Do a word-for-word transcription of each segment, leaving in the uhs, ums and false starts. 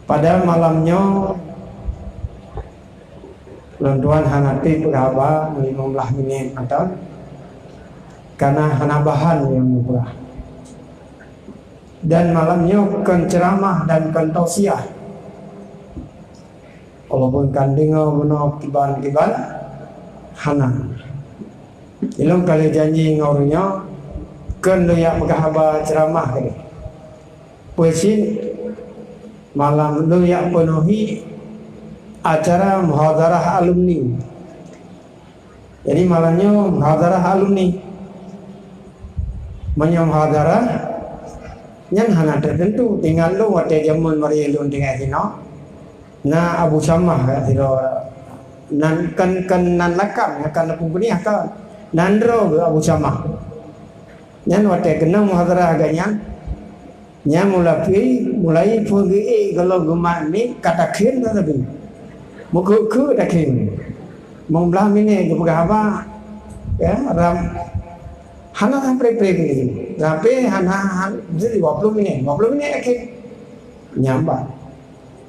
Pada malam nyoe, lôn tuan hana teupeugah haba limong blaih minét mantong, karena hana bahan nyang neupeugah. Dan malam nyoe kon ceuramah dan kon tausiah. Walaupun kan deungoe bunoe kiban-kiban, hana. Ilôn ka lheueh janji ngon ureuëng nyoe, kon lôn jak peugah haba ceuramah keudeh. Peue cit, malam lôn jak peunohi acara muhadharah alumni. Jadi malam nyoe muhadharah alumni. Meunyoe muhadharah, nyan hana teuteuntu. Ingat lôn watée jameun meureuh lôn tinggai sinoe, na Abu Syamah ka sidroe, nan kon, kon nan lakam, na kon na peuguniah ka. Nan droe geuh Abu Syamah. Nyan watée keunong muhadharah geuh nyan, nyan mulai, mulai phon geuék gohlom geumat miet ka takheun sabe. Meukeue-keue takheun. Limong blaih minét geupeugah haba, ya, ram, hana sampai pré geuék. Sampai hana, han, mesti dua puluh minét, dua puluh minét takheun. Nyan ban.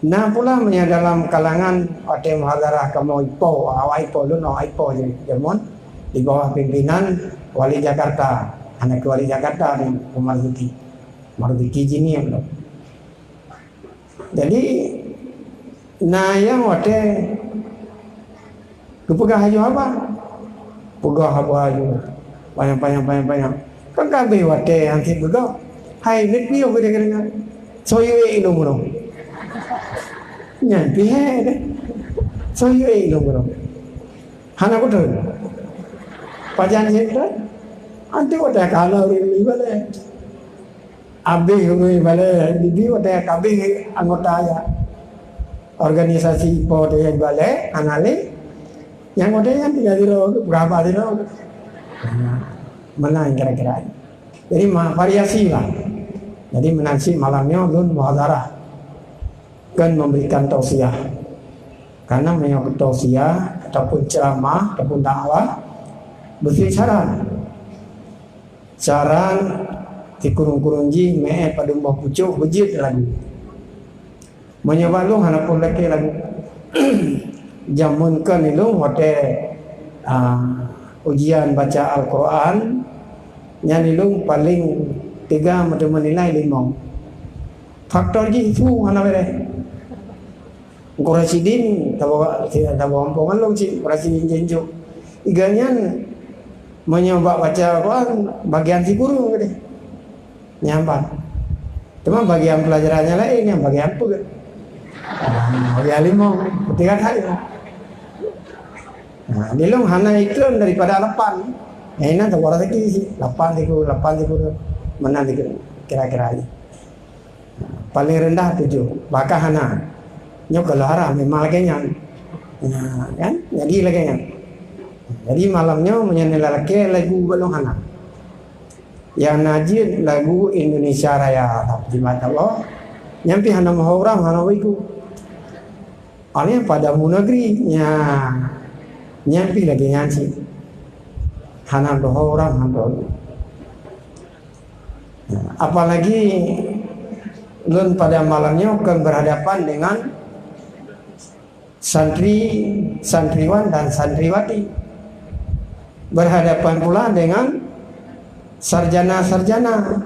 Na pula meunyoe dalam kalangan watée muhadharah kamoe ipo, awak ipo lôn, awak ipo je jameun di bawah pimpinan Wali Jakarta, aneuk Wali Jakarta ni Umar Zuki. Umar Zuki jih ni lôn. Jadi na nyang watée geupeugah laju haba. Peugah haba laju. Panyang, panyang, panyang, panyang. Kan ka habéh watée han cit peugah. Hai, neupiôh geude keudroe. Soe yue ilôn keudroe. Nyan pih hé deh. Soe yue ilôn keudroe. Hana beutôi. Pajan cit deh. Antu watée ka na ureuëng ibalée. Abéh ureuëng ibalée, dibi watée ka abéh anggota ya. Organisasi ipo tu nyang ibalée, hana lé. Nyang watée nyan tinggai sidroe, peugah haba sidroe. Nah, meunan kira-kira. Jadi ma-, variasi lah. Jadi meunan cit malam nyoe lôn muhadharah, kon memberikan tausiah. Karena meunyoe tausiah ataupun ceramah ataupun dakwah, meusti syarat. Syarat sikureueng-kureueng jih meu'et padum boh pucôk beujeuet lagu. Meunyoe bak lôn hana pun lakée lagu. Jameun kon ilôn watée, ah, ujian baca Al-Quran, nyan ilôn paléng teuga meuteumé nilai limong. Faktor jih su hana beureh. Quraisy Din, tabawa, tabawa ampôn ngon lôn cit, Quraisy Din Jenjuk. Iga nyan, meunyoe bak baca Quran, bagian sikureueng deh. Nyan ban. Teuma bagian pelajaran nyang laén, nyang bagian peue? Ah, bagian limong, putih kan hai. Nah, di lôn hana ikreun daripada lapan. Nyang inan tawa rezeki sih, lapan siku, lapan siku tu. Meunan siku, kira-kira ni. Paling rendah tujuh, bahkan hana. Nyoe kalau haram memang lagée nyan. Nah, kan? Jadi lagée nyan. Jadi malam nyoe meunyoe nilai lakée lagu balong hana. Nyang na jeuet lagu Indonesia Raya, jimat Allah. Nyang pih hana meuhorang, hana iku. Awaknyan pada mu negeri, nya, nyan pih lagée nyan cit. Hana doho ureuëng, hana doho. Apalagi lôn pada malam nyoe kon berhadapan dengan santri, santriwan dan santriwati. Berhadapan pula dengan sarjana-sarjana.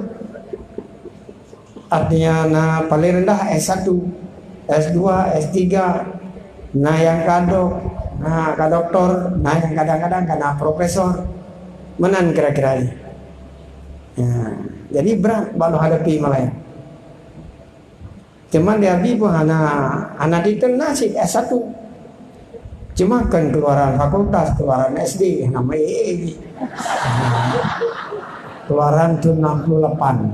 Artinya na paling rendah S satu, S dua, S tiga, na nyang ka dok, na ka doktor, na nyang kadang-kadang ka na profesor. Meunan kira-kira nyan. Ya, jadi brat bak lôn hadapi malam nyoe. Cuman di Abi pun hana, hana titel na cit S satu. Cuma kan keluaran fakultas, keluaran S D, nama E E lagi. Keluaran tahun enam puluh lapan.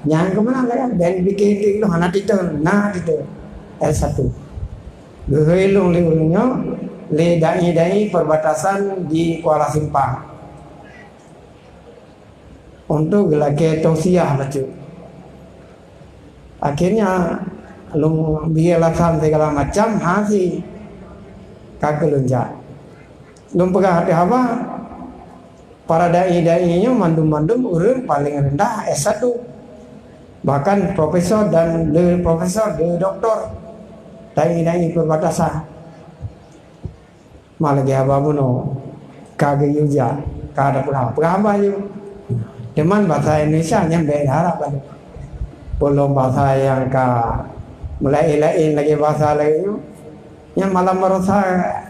Nyang kemana lagi? Dan bikin itu hana titel, na titel S satu. Geuhôi lôn lé ureuëng nyoe, lé dai-dai perbatasan di Kuala Simpang. Untuk geulakée tausiah bacut. Akhirnya, lôn bri alasan segala macam, hase ka keu lôn jak. Lôn peugah ateueh haba, para dai-dai nyoe mandum-mandum ureuëng paling rendah S satu. Bahkan profesor dan le profesor, le doktor, dan lain-lain perbatasan. Malah lagèe haba bunoe, ka geuyue jak, ka ada peugah, peugah haba yue. Cuman bahasa Indonesia nyan bèk harap lagi. Peulom bahasa nyang ka meulaén-laén lagèe bahasa laén nyoe, nyan malam baroesa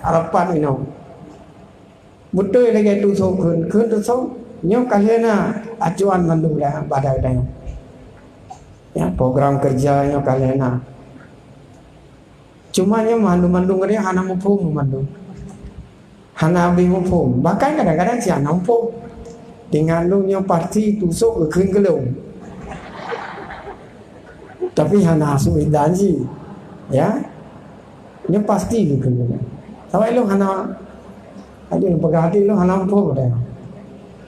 rapat inoe. Beutôi lagèe tusok kheun, kheun tusok. Nyoe ka lheueh na acuan mandum dah bak tanyoe. Ya, program kerja nyoe ka lheueh na. Cuma nyoe mandum-mandum nyan hana muphom mandum. Hana habéh muphom. Bahkan kadang-kadang si hana muphom. Deungon lôn nyoe pasti tusok geukheun keu lôn. Tapi hana asup idan jih. Ya. Nyoe pasti geukheun keu lôn. Sabab lôn hana, aduh, peugah até lôn hana muphom dah.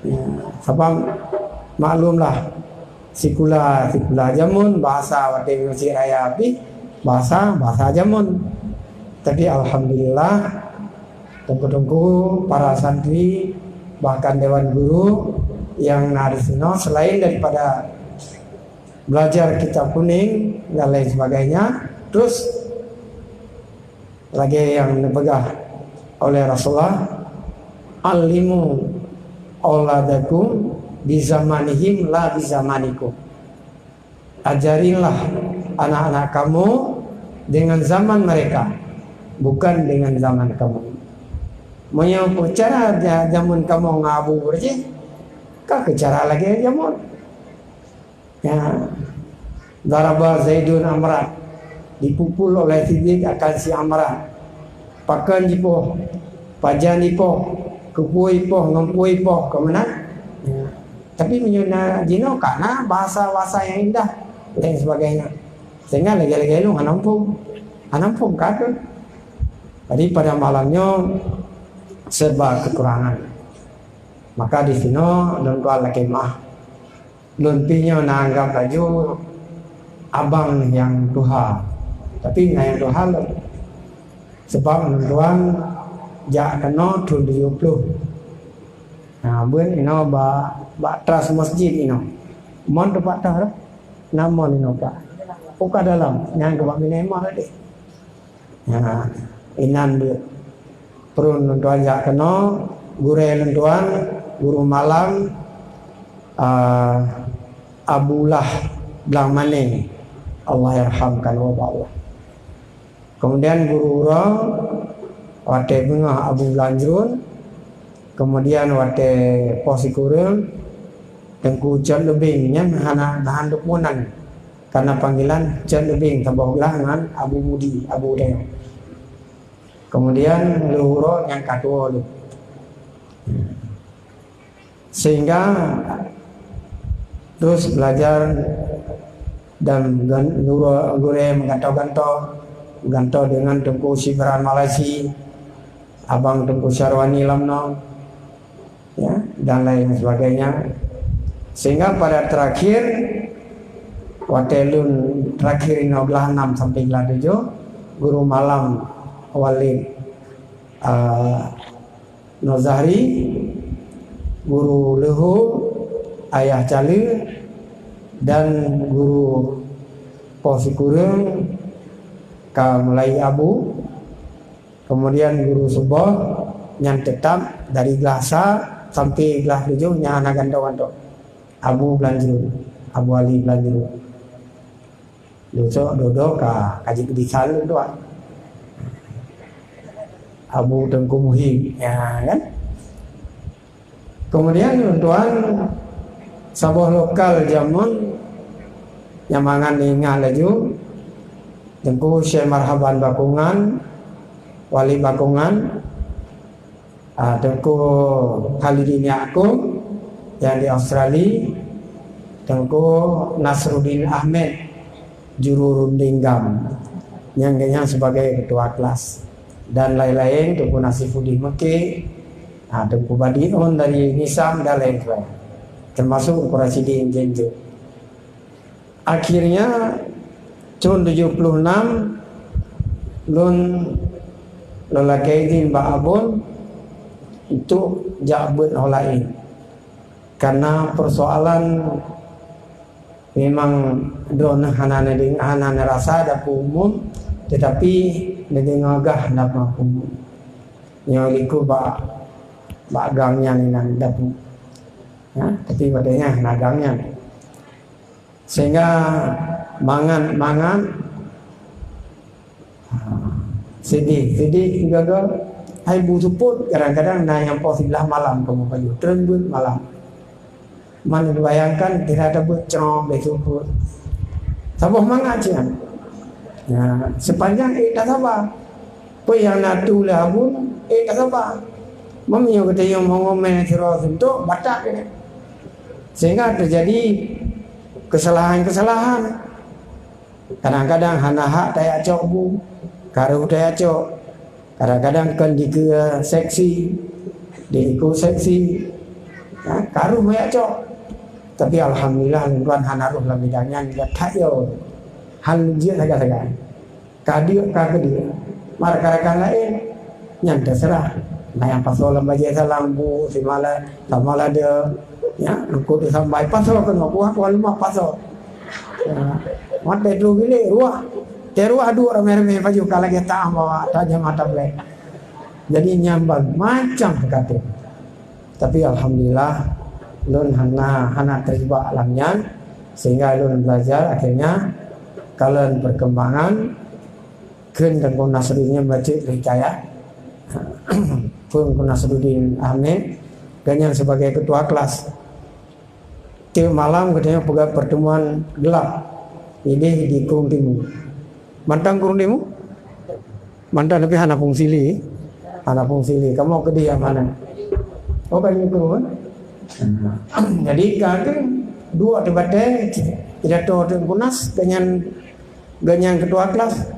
Ya, sabab maklumlah, sikula, sikula jameun, bahasa watèe meuseujid raya pih, bahasa, bahasa jameun. Tapi alhamdulillah, teungku-teungku, para santri, bahkan dewan guru nyang na disinoe, selain daripada belajar kitab kuning dan lain sebagainya, terus lagèe nyang neupeugah oleh Rasulullah, "Allimu auladakum bizamanihim la bizamanikum." Ajarinlah anak-anak kamu dengan zaman mereka, bukan dengan zaman kamu. Meunyoe cara ja-, jameun kamoe ngon Abu Beureuji, ka keu cara lagèe jameun. Ya. Daraba Zaidun Amran. Dipukul oleh Siddiq akan si Amran. Pakon jipoh, pajan jipoh, keupeue jipoh, ngon peue jipoh, ka meunan. Ya. Tapi meunyoe na jinoe ka na bahasa-bahasa nyang indah dan sebagainya. Sehingga lagèe-lagèe nyoe hana muphom. Hana muphom ka tu. Jadi pada malam nyoe serba kekurangan. Maka di sinoe lôn tuan lakèe meu'ah. Lôn pih nyoe na anggap laju abang nyang tuha. Tapi na nyang tuha lom. Sebab lôn tuan jak keunoe thôn tujoh ploh. Na beuet inoe bak, bak tras masjid inoe. Mon teumpat tras, na mon inoe, Pak. Uka dalam, nyan keu bak binéh mah tadi. Ya, inan beuet. Peureun lôn tuan jak keunoe, gurèe lôn tuan, guru malam, ah, Abu Lah Blang Mané. Allahyarham, ka lheueh wafat. Kemudian guru uroe watèe beungoh Abu Blang Jruen, kemudian watèe poh sikureueng Teungku Cot Leubeng, nyan hana tahan lukmonan. Karena panggilan Cot Leubeng saboh glah ngon Abu Mudi, Abu Dayong. Kemudian lheueh uroe nyang ka tuwoe lom. Sehingga terus belajar dan gan-, guru, gurèe meugantoe-gantoe, meugantoe dengan Teungku Syibran Malasi, Abang Teungku Syarwani Lamno, ya, dan lain sebagainya. Sehingga pada terakhir, watèe lôn terakhir inoe glah nam sampai glah tujoh, guru malam Walid, ah, Nozahri, guru leuhô, Ayah Cale, dan guru poh sikureueng ka mulai Abu, kemudian guru suboh nyan teutap dari glah sa sampai glah tujoh nyan hana gantoe-gantoe. Abu Blang Jruen, Abu Ali Blang Jruen. Dudoe, dudoe ka, ka jeuet keu bisan lôn tuan. Abu Teungku Muhim, ya kan? Kemudian lôn tuan saboh lokal jameun nyang mangat ingat laju, Teungku Syekh Marhaban Bakungan, Wali Bakungan, Ah, Teungku Khalidin Yaakob nyang di Australia, Teungku Nasruddin Ahmed, juru runding GAM, nyang geuhnyan sebagai ketua kelas, dan lain-lain, Teungku Nasifuddin Meuke, ah, Teungku Badiun dari Nisam, dan lain sebagainya, termasuk Teungku Rasyidin Jenjo. Akhirnya, thôn tujoh ploh nam, lôn, lôn lakèe idhin bak Abon untuk jak beuet ho laén. Karena persoalan Memang droeneuh hana neudeng-, hana neurasa dapur umum, tetapi neudeungoe gah dapur umum. Nyoe likot bak, bak gang nyan inan dapur. Ya, tapi watèe nyan hana gang nyan. Sehingga mangat-mangat, ha, sideh, sideh juga ke, hai bu seupôt kadang-kadang na nyang poh siblaih malam kamoe pajoh, treun beuet malam. Man neubayangkan, kira tabeuet cong lé seupôt. Saboh mangat sian. Ya, sepanjang ék tasaba. Peue nyang na tuléh abon, ék tasaba. Meunyoe geutanyoe mongomén sidroe suntok, batak keunan. Sehingga terjadi kesalahan-kesalahan. Kadang-kadang hana hak tajak cok bu, karoh tajak cok. Kadang-kadang kon dikeue seksi, di likot seksi, ya, karoh tajak cok. Tapi alhamdulillah, lôn tuan hana rôh lam bidang nyan, ya that yo. Han lôn jeuet sagai-sagai. Ka deuk ka keudeuk. Mara rakan-rakan laén, nyan teuseurah. Na nyang pasoe lam bajèe salang bu, simala, sama lade, ya, eungkôt sambai pasoe keunoe, kuah-kuah leumah pasoe. Ya, watèe troh bilék, ruah. Teuruah duek ramé-ramé pajoh ka lagèe taam bawa tajam mata blek. Jadi nyan ban macam teukaté. Tapi alhamdulillah, lôn hana, hana teujebak lam nyan, sehingga lôn belajar akhirnya kalon perkembangan kheun Teungku Nasruddin nyan bacut lé caya. Teungku Nasruddin Ahmed, gobnyan sebagai ketua kelas. Tiep malam geutanyoe peugah pertemuan gelap idéh di Krueng Timu. Mantong Krueng Timu? Mantong, tapi hana fungsi lé. Hana fungsi lé. Kamoe keudéh nyang mana? Oh, ka nyoe Krueng, kan? Jadi, ka keuh dua teubatée pidato Teungku Nas, gobnyan, gobnyan ketua kelas.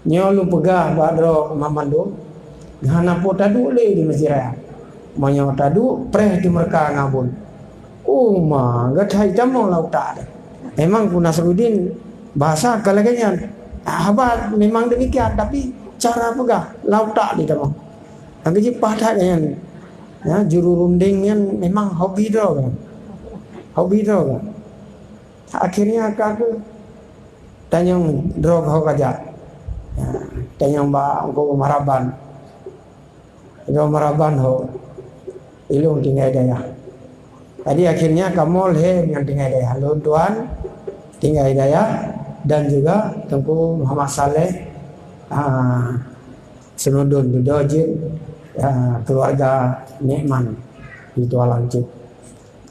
Nyoe lôn peugah bak droe mandum, hana po taduek lé di Mesjid Raya. Meunyoe taduek, preh teumeureuka ngon abon. Uma, geuthai tamong lam utak teuh. Memang Teungku Nasruddin bahasa ka lagée nyan. Haba memang demikian, tapi cara peugah lam utak di tamong. Lagée jih paih that nyan. Ya, juru runding nyan memang hobi droe kan. Hobi droe kan. Akhirnya ka keuh tanyong droe ho kajak. Ya, tanyong bak Teungku Maraban. Droe Maraban ho, ilôn tinggai dayah. Jadi akhirnya kamoe lhée nyang tinggai dayah. Lôn tuan tinggai dayah dan juga Teungku Muhammad Saleh, ah, Seunudon dudoe jeuet, ah, keluarga Nekman di Tualang cit.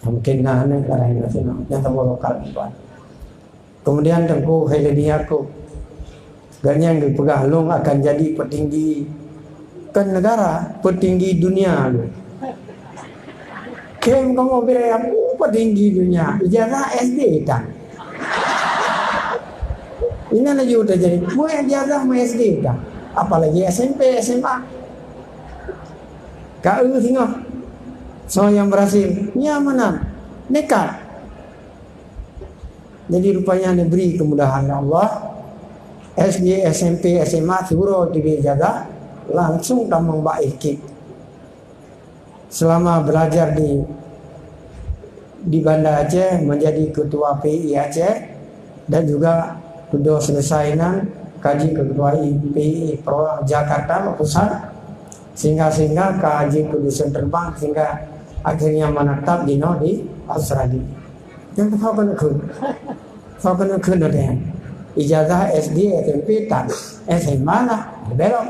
Mungkin na aneuk ka laén di sinan, nyang saboh lokal tuan. Kemudian Teungku Khairuddin Yakub, gobnyan geupeugah, "Lôn akan jadi petinggi, kon negara, petinggi dunia lôn." Khem kamoe bira petinggi dunia, ijazah S D tan. Inan laju teujadi, meu ijazah meu S D tan. Apalagi S M P, S M A. Ka eu singoh. Soe nyang berhasil? Nyan meunan. Nekat. Jadi rupanya neubri kemudahan lé Allah. S D, S M P, S M A siuroe teubiet ijazah, langsung tamong bak I K I P. Selama belajar di, di Banda Aceh, menjadi ketua P I Aceh dan juga sudah selesai nan ka jeuet keu ketua P I Pro Jakarta Pusat, sehingga, sehingga ka jeuet keu dusun terbang, sehingga akhirnya menetap di no di Australia. Nyang teuka keuneuk kheun. Teuka keuneuk kheun lagée nyan. Ijazah S D, S M P tan, S M A lah, belom.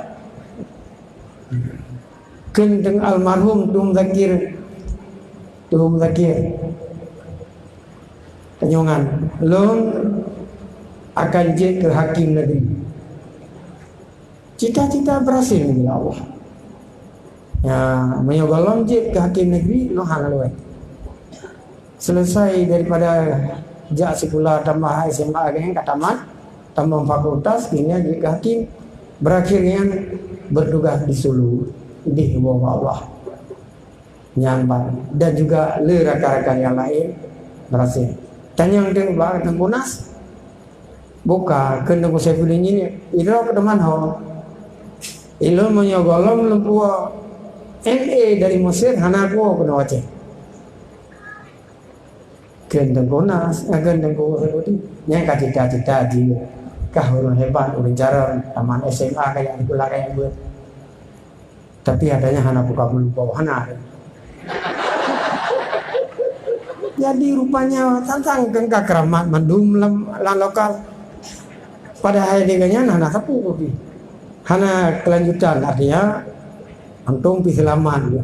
Kheun teuh almarhum Tuha Muzakir. Tuha Muzakir. Tanyongan, lôn akan jeuet keu hakim negeri. Cita-cita berhasil, ya Allah. Ya, meunyoe gohlom jeuet keu hakim negeri, lôn hana luwah. Selesai daripada jak sikula tambah S M A geuh ka tamat, tamong fakultas, keuneuk jeuet keu hakim. Berakhir nyan bertugas di Sulu, ideh ubak Allah. Nyan ban. Dan juga le rakan-rakan nyang laén berhasil. Tanyong teuk bak Teungku Nas, buka keu Teungku Saifuddin nyan, idroe keu teuma ho. Ilôn meunyoe gohlom lôn puwoe M A dari Mesir hana kuwoe keunoe Aceh. Kheun Teungku Nas, eh, kheun Teungku Saifuddin. Nyan ka cita-cita jih. Kah ureueng hebat, ureueng carông, tamat S M A ka jak sikula ka jak beuet. Tapi adanya hana buka meulumpo, hana. Jadi rupanya sang-sang keu ka keuramat mandum lam, lam lokal. Padahai di gobnyan hana sapeue pih. Hana keulanjutan, artinya, untông pih seulamat.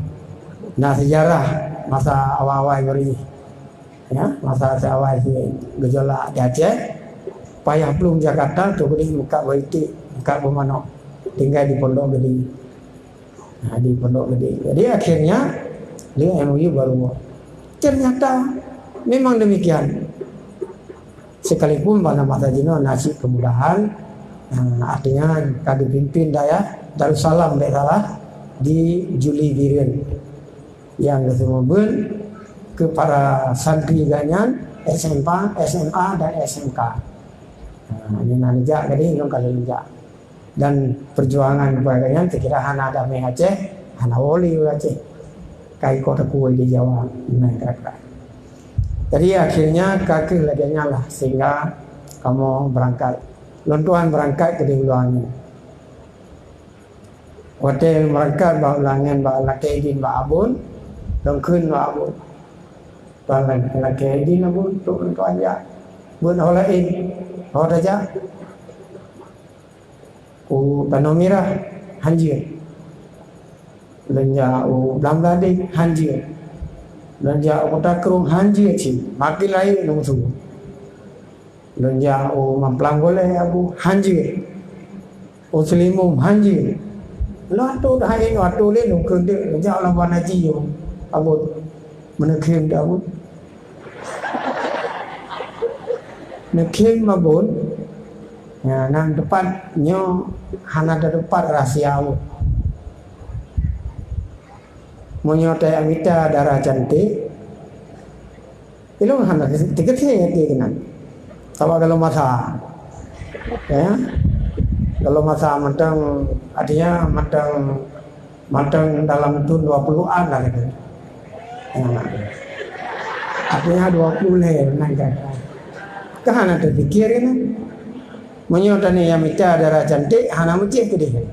Na seujarah masa awai-awai baroe. Ya, masa awai si gejolak di Aceh, payah plueng Jakarta, tu keudéh meukat bak iték, meukat bak manok, tinggai di Pondok Gede. Nah, di Pondok Gede. Jadi akhirnya, lé M O U baru. Ternyata memang demikian. Sekalipun pada masa jinoe na cit kemudahan, nah, artinya ka dipimpin dayah Darussalam, bèk salah, di Juli Bireuen. Nyang geuseumeubeuet keu para santri gobnyan S M A, S M A dan S M K. Ha, nyan na neujak, jadi lôn ka lheueh neujak. Dan perjuangan gobnyan, saya kira, hana damé Aceh, hana woe lé Aceh. Ka iko takue di Jawa, nah, kira-kira. Jadi akhirnya ka keuh lagèe nyan lah sehingga kamoe beurangkat. Lôn tuan beurangkat keudéh u luwa angén. Watèe meurangkat bak u luwa angén, bak lakèe idin bak Abon, lôn kheun bak Abon, "Tuan, lakèe idin Abon, trok lôn tuan jak beuet ho laén, ho tajak." U Tanoh Mirah, hanjeuet. Lôn jak u Blang Bladeh, hanjeuet. Lôn jak u Kuta Krueng, hanjeuet cit. Makin rayeuk lôn su. Lôn jak u Mamplam Golèe, Abu, hanjeuet. U Seulimum, hanjeuet. Lôn atoe dah hai, lôn atoe lé lôn keudeuk, lôn jak lam Wan Haji, Abu. Meuneukheun dah, Abu. Neukheun mabon, ya, nan teupat nyoe hana teupat rahsia Allah. Meunyoe tajak mita dara cantik, ilôn hana teukeusé até keunan. Sabab golom masa. Ya. Golom masa mantong, artinya mantong Mantong dalam thôn dua puluhan lah gitu. Nah, artinya dua puluh lhèe nan kan. Kan hana teupikir kan? Meunyoe tanyoe nyang mita dara cantik, hana meucéh keudéh.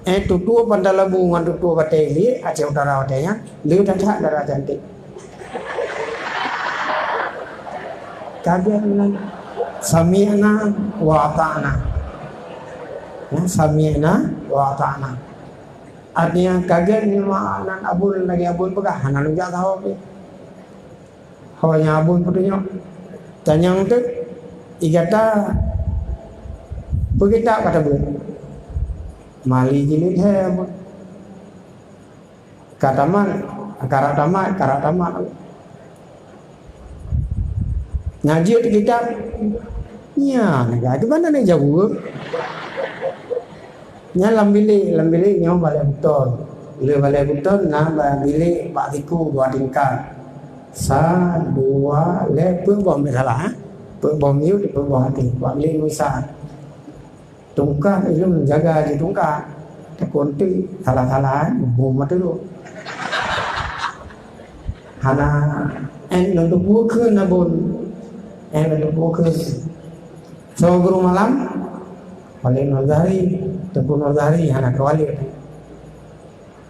Eh, tutoe Pantai Labu ngon tutoe Batèe Iliek, Aceh Utara watèe nyan, le that-that dara cantik. Ka gèt nan, sami'na wa ata'na. Ya, sami'na wa ata'na. Artinya ka gèt nyoe nan Abon lagèe Abon peugah, hana lôn jak sahoe pih. Ho nyang Abon peutunyok. Tanyong teuk, i gata peugah that ka tabeuet. Mali jilid lhèe Abon. Ka tamat, karap tamat, karap tamat. Ngaji di kitab. Nyan, di mana nak jaweueb? Nyan lam bilék, lam bilék nyoe balèe beuton. Di balèe beuton na ba-, bilék bak siku dua tingkat. Sa, dua, lhèe, peuet boh misalah, eh. Peuet boh miyueb, peuet boh até. Bak bilék Musa. Tungkat ilôn jaga jitungkat. Takot teuk salah-salah, bom mata tu. Hana, eh, lôn tupeue kheun Abon. Eh, lôn tupeue kheun. Soe guru malam? Walid Nur Zahri, Teungku Nur Zahri, hana keu Walid.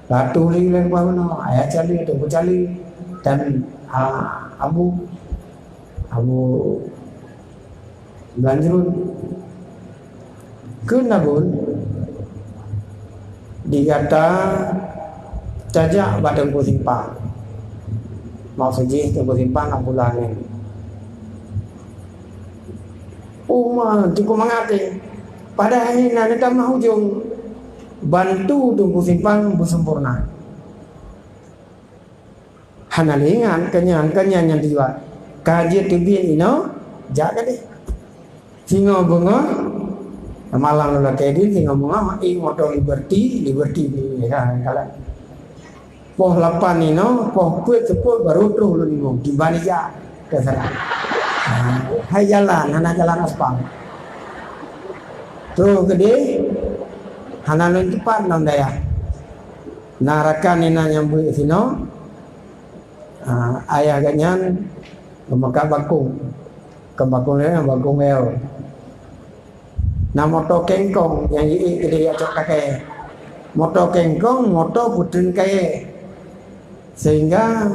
Ratu Lileng Pah Meunoe, Ayah Cali, Teungku Cali, dan, ah, Abu, Abu Blanjrun. Kheun Abon, di gata tajak bak Teungku Simpang. Maksud jih Teungku Simpang Abdullah Amin. Uma, cukup mangat deh. Padahai na neutamah ujong. Bantu Teungku Simpang beusempurna. Hana lé ingat, keunyan, keunyan nyang tujuan. Ka jeuet teubiet inoe, jak keudeh. Singoh beungoh, malam lôn lakèe deh, singoh beungoh, ék moto Liberty, Liberty di, ya, kalon. Poh lapan inoe, poh peuet seupôt baru troh lôn limong, kiban ija teuseurah. Ha, hai jalan, hana jalan aspal. Troh keudeh, hana lôn teupat lam dayah. Na rakan inan nyang beuet sinoe, ha, ayah gobnyan Meukat bakong. Kon bakong lé, bakong bèe. Na moto kengkong nyang jiék keudéh jak cok kakée. Moto kengkong, moto peutreun kayée. Sehingga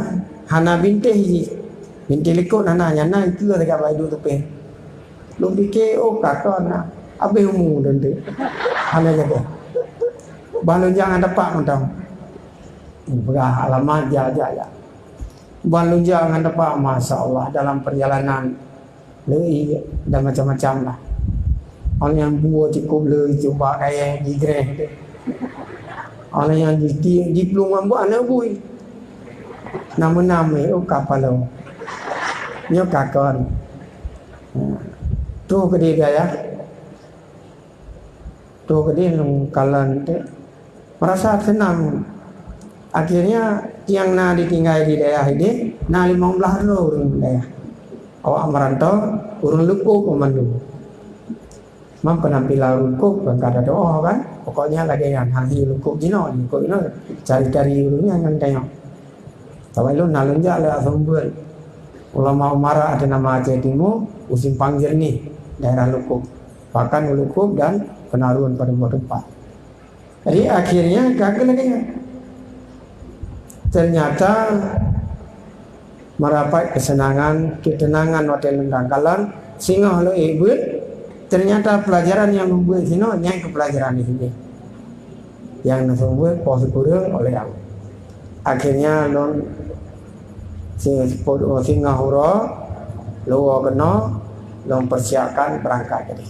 hana bintéh jih. Bintéh likot hana, nyang na ikeue sagai bak iduek tupéh. Lôn pike, oh, ka kon na. Habéh umu lôn tu. Hana jaga. Bah lôn jak ngon tapak mantong. Peugah alamat, jak, jak, jak. Bah lôn jak ngon tapak, masya Allah, dalam perjalanan lé dan macam-macam lah. Orang nyang bue cukup lé, cuba kayée jigreh tu. Orang nyang jiti, jiplueng mambuk aneuk bui. Nama-nama, oh, kapalo. Nyoe ka kon. Ha. Tu keudéh dayah. Tu keudéh lôn kalon tu. Merasa senang. Akhirnya, nyang na ditinggai di dayah idéh, na limong blaih droe ureuëng dayah. Awak meurantau, ureuëng Leukob meumandum. Memang penampilan Leukob kan kada doa kan. Pokoknya lagée nyan, hana Leukob jinoe, Leukob jinoe, cari-cari ureuëng nyan ngon tanyoe. Sabab lôn na lôn jak lé aseumbeuet ulama umara ateueh nama Aceh Timu, u Simpang Jernih, daerah Leukob. Bahkan u Leukob dan Peunarun pada buah teumpat. Jadi, akhirnya, ka keuh lagée nyan. Ternyata, meudapat kesenangan, ketenangan watée lôn kalon, singoh lôn ék beuet, ternyata pelajaran nyang lôn beuet sinoe, nyan keuh pelajaran di sini. Nyang neuseumeubeuet poh sikureueng oleh Allah. Akhirnya lôn si-, sepuluh, singoh uroe, lôn woe keunoe, lôn persiapkan berangkat jadi.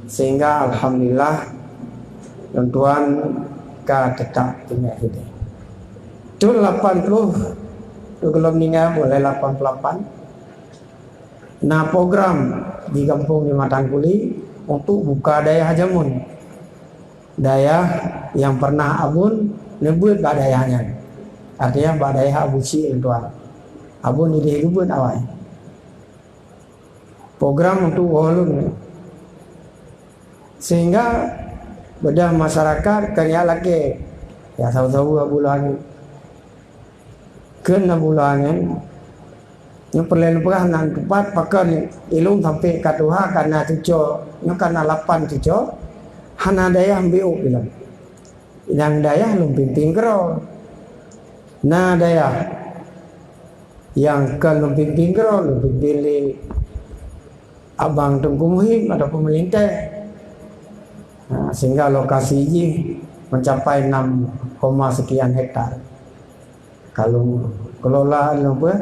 Sehingga alhamdulillah, lôn tuan ka tetap tinggai sini. Tahun lapan puluh, lôn gohlom ninggai mulai lapan puluh lapan, na program di gampông di Matang Kuli untuk buka dayah jamun. Dayah nyang pernah Abon neubeuet bak dayah nyan. Artinya bak dayah Abu Syik lôn tuan. Abon idéh geubeuet awai. Program untuk woe lôn. Sehingga beudah masyarakat ka jak lakée. Ya, saweue-saweue Abu Lôn. Kheun Abu Lôn nyan, nyoe peureulée lôn peugah nan teumpat pakon ilôn sampai ka tuha ka na cuco, nyoe ka na lapan cuco, hana dayah meubiôk ilôn. Nyang dayah lôn pimpin keudroe. Na dayah nyang kon lôn pimpin keudroe, lôn pimpin lé Abang Teungku Muhim ataupun meulintée. Ha, sehingga lokasi jih mencapai enam koma sekian hektar. Ka lôn kelola lôn peue,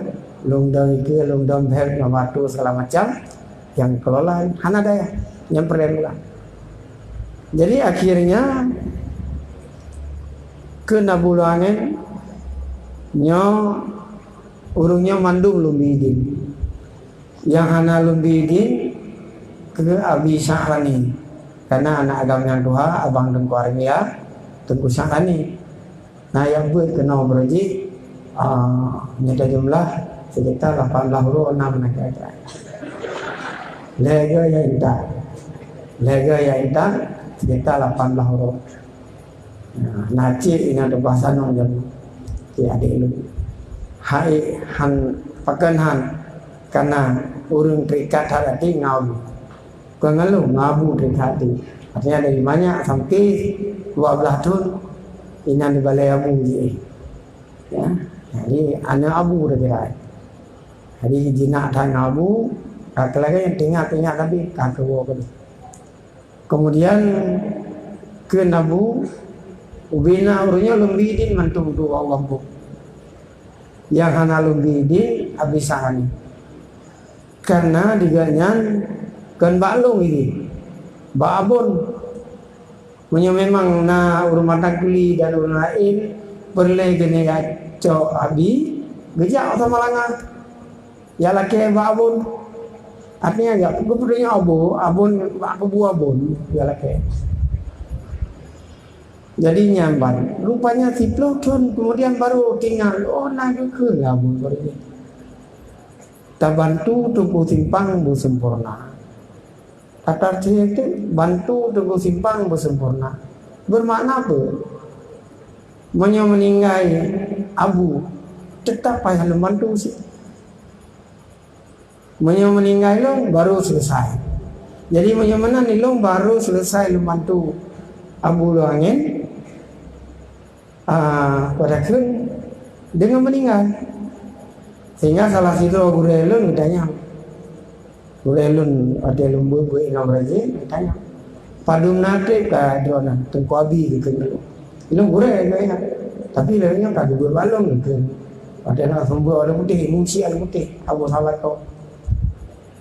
lôn dong ikeue, lôn dong bhée, lôn batu segala macam, nyang kelola hana dayah, nyang peureulée mula. Jadi akhirnya keu Abu Lôn nyan nyoe ureuëng nyoe mandum lôn bi idin. Nyang hana lôn bi idin keu Abi Syahrani. Karena aneuk agam nyang tuha, Abang Teungku Armia, Teungku Syahrani. Na nyang beuet keunoe baroe jih, ah, nyata jumlah sekitar lapan belas uroe, enam na kira-kira. Lhée goe nyang intat. Lhée goe nyang intat sekitar lapan belas uroe. Nah, na cit ingat ubah sanong jam. Cit adék lôn. Hai han pakon han, karena ureuëng terikat that hati ngon Abu. Kon ngon lôn, ngon Abu terikat hati. Artinya dari banyak sampai dua belas tahun inan di balai Abu jih. Ya, jadi aneuk Abu dah kira. Jadi jinak that ngon Abu, ka lagée nyang tinggai-tinggai tapi ka keuwoe keudeh. Kemudian keu Abu, ubena ureuëng nyoe lôn bi idin mandum dua gampông. Nyang hana lôn bi idin Abi Syahrani. Karena di gobnyan kon bak lôn idin, bak Abon. Meunyoe memang na ureuëng Matang Kuli dan ureuëng laén peureulée geuneuk cok Abi, geujak u Samalanga. Ya lakée bak Abon. Artinya ya, geupeudeuh nyoe Abon, Abon bak kubu Abon, ya lakée. Jadi nyan ban. Rupanya siplôh thon kemudian baru tinggai, oh, na geukheun Abon baru nyan. Tabantu Teungku Simpang beusempurna. Atas itu bantu Teungku Simpang beusempurna. Bermakna apa? Meunyoe meuninggai Abu, tetap payah lôn bantu cit. Meunyoe meuninggai lôn, baru selesai. Jadi, meunyoe meunan ilôn baru selesai lôn bantu Abu Luh Angén, ah, padahai deungon meuninggai. Sehingga salah sidroe gurée lôn geutanyong. Gurée lôn, watée lôn beuet-beuet inong rayeuk, geutanyong, "Padum na treb ka droeneuh, Teungku Abi?" geukheun lôn. Ilôn gurée geutanyong. Tapi lagée nyoe ka geubeuet bak lôn geukheun. Watée na sumber Alue Putéh, Meusi Alue Putéh, Abu Salah ko.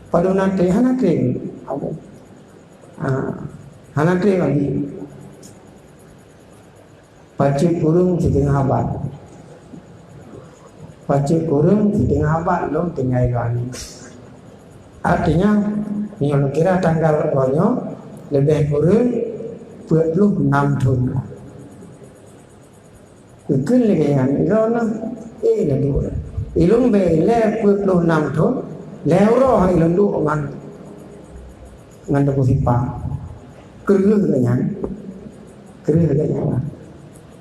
Padum na treb, hana treb. Abu. Ah, hana treb lagi. Pacut kureueng siteungoh abad. Pacut kureueng siteungoh abad lôn tinggai lôn. Artinya, meunyoe lôn kira tanggal uroe nyoe, leubeh kureueng peuet ploh nam thon. Geukheun lagée nyan, droeneuh, eh, laju. Ilôn bèk ilée peuet ploh nam thon, lhée uroe ilôn duek ngon, ngon Teungku Simpang. Kreueh lagée nyan. Kreueh lagée nyan.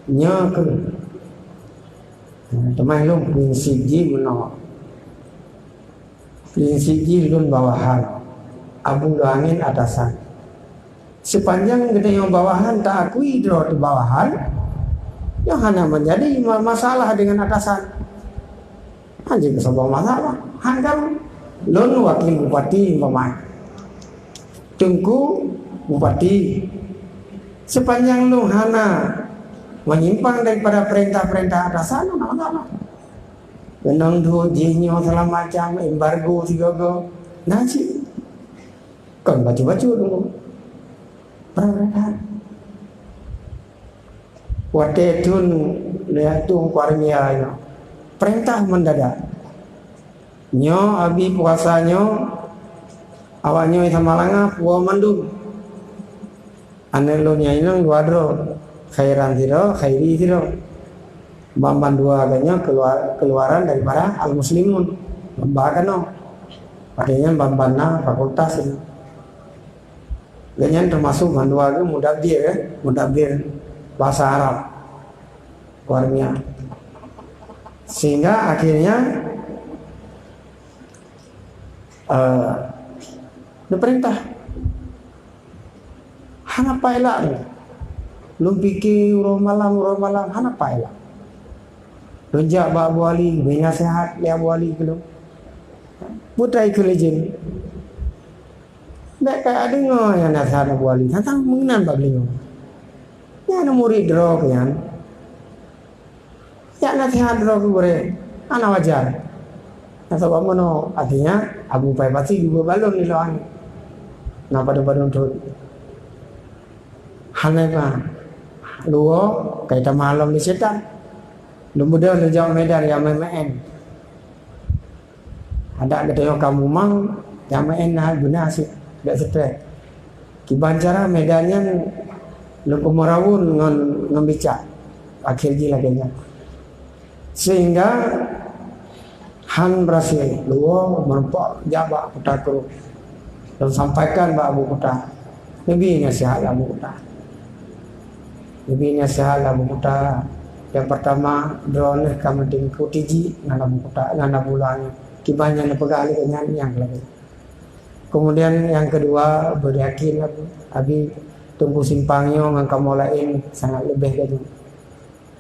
Nyoe kreueh. Teuma lôn prinsip jih meunoe. Prinsip jih lôn bawahan, Abu Luh Angén atasan. Sepanjang geutanyoe bawahan taakui droe teuh bawahan, nyoe hana menjadi ma-, masalah dengan atasan. Hana jeuet saboh masalah. Han kan lôn wakil bupati umpama. Teungku Bupati, sepanjang lôn hana menyimpang daripada perintah-perintah atasan, hana masalah. Keunong duek jih nyoe segala macam, embargo sigoe-goe. Na cit. Kon bacut-bacut lôn. Perang that. Watée thon lhée tueng Kuarmia nyoe, perintah mendadak. Nyoe abéh puasa nyoe, awak nyoe Samalanga puwoe mandum. Aneuk lôn nyang inong dua droe, Khairan sidroe, Khairi sidroe. Ban-ban dua geuh nyoe keluar-, keluaran daripada Al-Muslimun. Ban-ban keunoe. Artinya ban-ban na fakultas nyoe. Geuhnyan teumasok mandua geuh mudabbir, eh, mudabbir bahasa Arab. Luar biasa. Sehingga akhirnya, eh, diperintah. Hana pailak lé. Lôn pike uroe malam, uroe malam, hana pailak. Lôn jak bak Abu Ali, bri nasihat lé Abu Ali keu lôn. Putai keu lé jén. Bèk ka deungoe nyang nasihat Abu Ali, tantang meunan bak geulinyueng. Nyan murit droe keu nyan. Jak nasihat droe keu gurée, hana wajar. Nah, sabab meunoe, artinya, Abu Pai pasti geubeuet bak lôn ilôn. Na padum-padum thon. Hana ba. Luwoe, kai tamah lom di setan. Lôn beudôh lôn jak Medan, ya maén-maén. Adak geutanyoe ka mumang, nyang meu'en na beuna sit, bèk stress. Kiban cara Medan nyan lôn peumeurawon ngon, ngon bicak. Akhé jih lagèe nyan. Sehingga han berhasil, luwoe meureumpok jak bak Kuta Krueng. Lôn sampaikan bak Abu Kuta. Neubi nasihat lé Abu Kuta. Neubi nasihat lé Abu Kuta. Nyang peurtama, droeneuh ka meuteungku tiji ngon Abu Kuta, ngon Abu Luh Angén. Kiban nyang neupeugah lé geuhnyan nyang keulhèe. Keumudian nyang keudua, beuyakin Abi, Teungku Simpang nyoe ngon kamoe laén sangat leubeh geuh.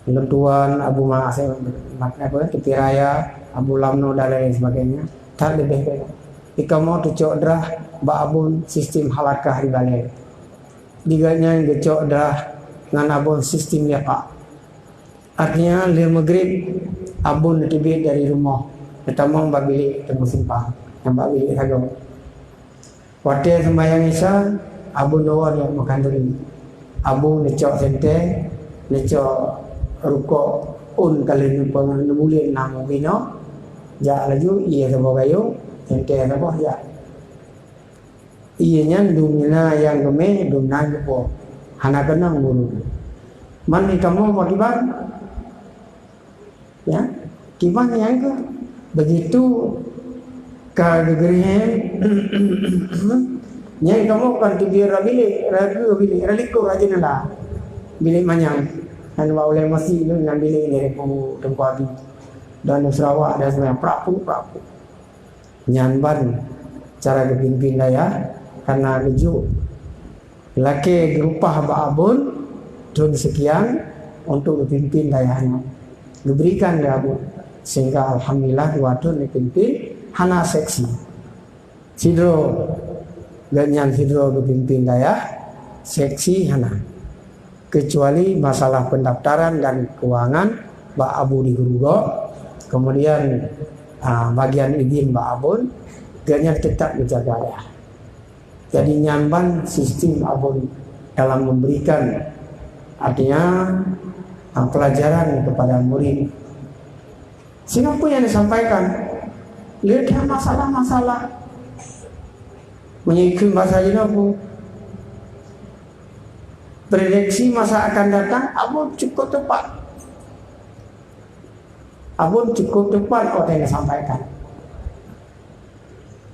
Lôn tuan, Abu Ma-, apa, Teupin Raya, Abu Lamno dan lain sebagainya, that leubeh baik. Di kamoe teucok drah bak Abon sistem halakah di balèe. Di gobnyan geucok drah ngon Abon sistem liqa'ah. Artinya, lheueh Maghrib, Abon neuteubiet dari rumoh, neutamong bak bilék Teungku Simpang, nyang bak bilék sagoe. Watèe seumbahyang Isya, Abon neuwoe jak meukantori. Abon neucok sentée, neucok rukok, ôn ka lheueh neupe-, neubulén na meuinoe, jak laju ié saboh gayong, sentée saboh jak. Ié nyan dum na nyang geumé, dum na geupo. Hana keunong guru. Man di kamoe pakriban? Ya, kiban nyang keuh, begitu ka geugeureuhem, nyan kamoe kon teubiet rot bilék, rot bilék, rot likot rot jeunela. Bilék manyang. Nyan bak ulèe meuseujid nyan bilék lé Teungku, Teungku Abi. Dan Sarawak dan semuanya, prak puk, prak puk. Nyan ban cara geupimpin dayah, karena geujok lakée geurupah bak Abon thon seukian untuk geupimpin dayah nyoe. Geuberikan lé Abon. Sehingga alhamdulillah dua thon geupimpin hana seksi. Sidroe geuhnyan sidroe geupimpin dayah, seksi hana. Kecuali masalah pendaftaran dan keuangan bak Abu di Geurugok, kemudian, ah, bagian idin bak Abon, geuhnyan tetap geujaga dayah. Jadi nyan ban sistem Abon dalam memberikan, artinya, ah, pelajaran kepada murid. Sehingga peue nyang disampaikan? Leueh that masalah-masalah. Meunyoe ikheun basa jinoe peue? Prediksi masa akan datang, Abon cukup tepat. Abon cukup tepat watée geusampaikan.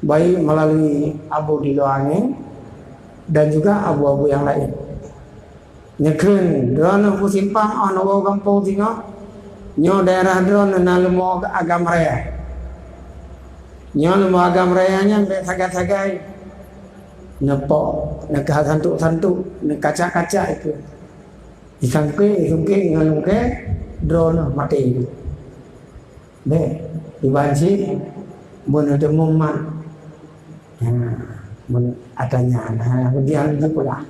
Baik melalui Abu di Luang Angin dan juga abu-abu nyang laén. Nyoe kheun, droeneuh beusimpang óh neuwoe gampông singoh. Nyoe daerah droeneuh na leumo agam raya. Nyoe leumo agam raya nyan bék sagai-sagai neupok, neuka santuk-santuk, neukacak-kacak itu. Disangke, disungke ngon lungke, droeneuh maté itu. Bék, iban cit, bunoe teumeung mat. Ha, mun ata nyan, ha, diam ji peugah.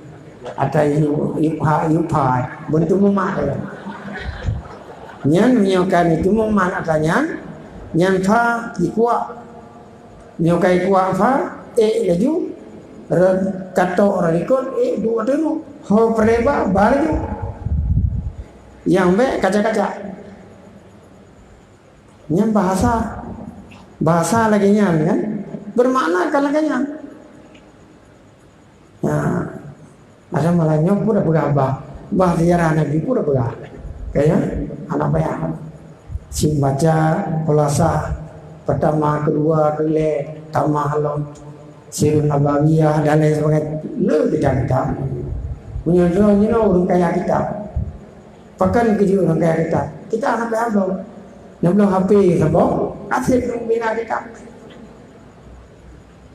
Ata yub, yub ha, yub ha, bunoe teumeung mat. Nyan meunyoe ka teumeung mat ata nyan, nyan pha jikuak. Meunyoe ka jikuak pha, ék laju, re-, katok rot likot, ék duek ateueh. Ho peureulée ba, ba laju. Nyang bék kaca-kaca. Nyan bahasa, bahasa lagée nyan kan? Bermakna kan lagée nyan. Nah, ada malah nyoe pun dah peugah bah. Bah sejarah Nabi pun dah peugah. Kaya, anak payah. Sim baca, khulasa, pertama, kedua, keulhée, tamah lom, Sirun Nabawiyah dan lain sebagainya. Le kitab-kitab. Meunyoe droe nyoe ureuëng kaya kitab. Pakon keujeuet ureuëng kaya kitab? Kitab hana payah bloe. Nyang bloe H P saboh, aset ureuëng bina kitab.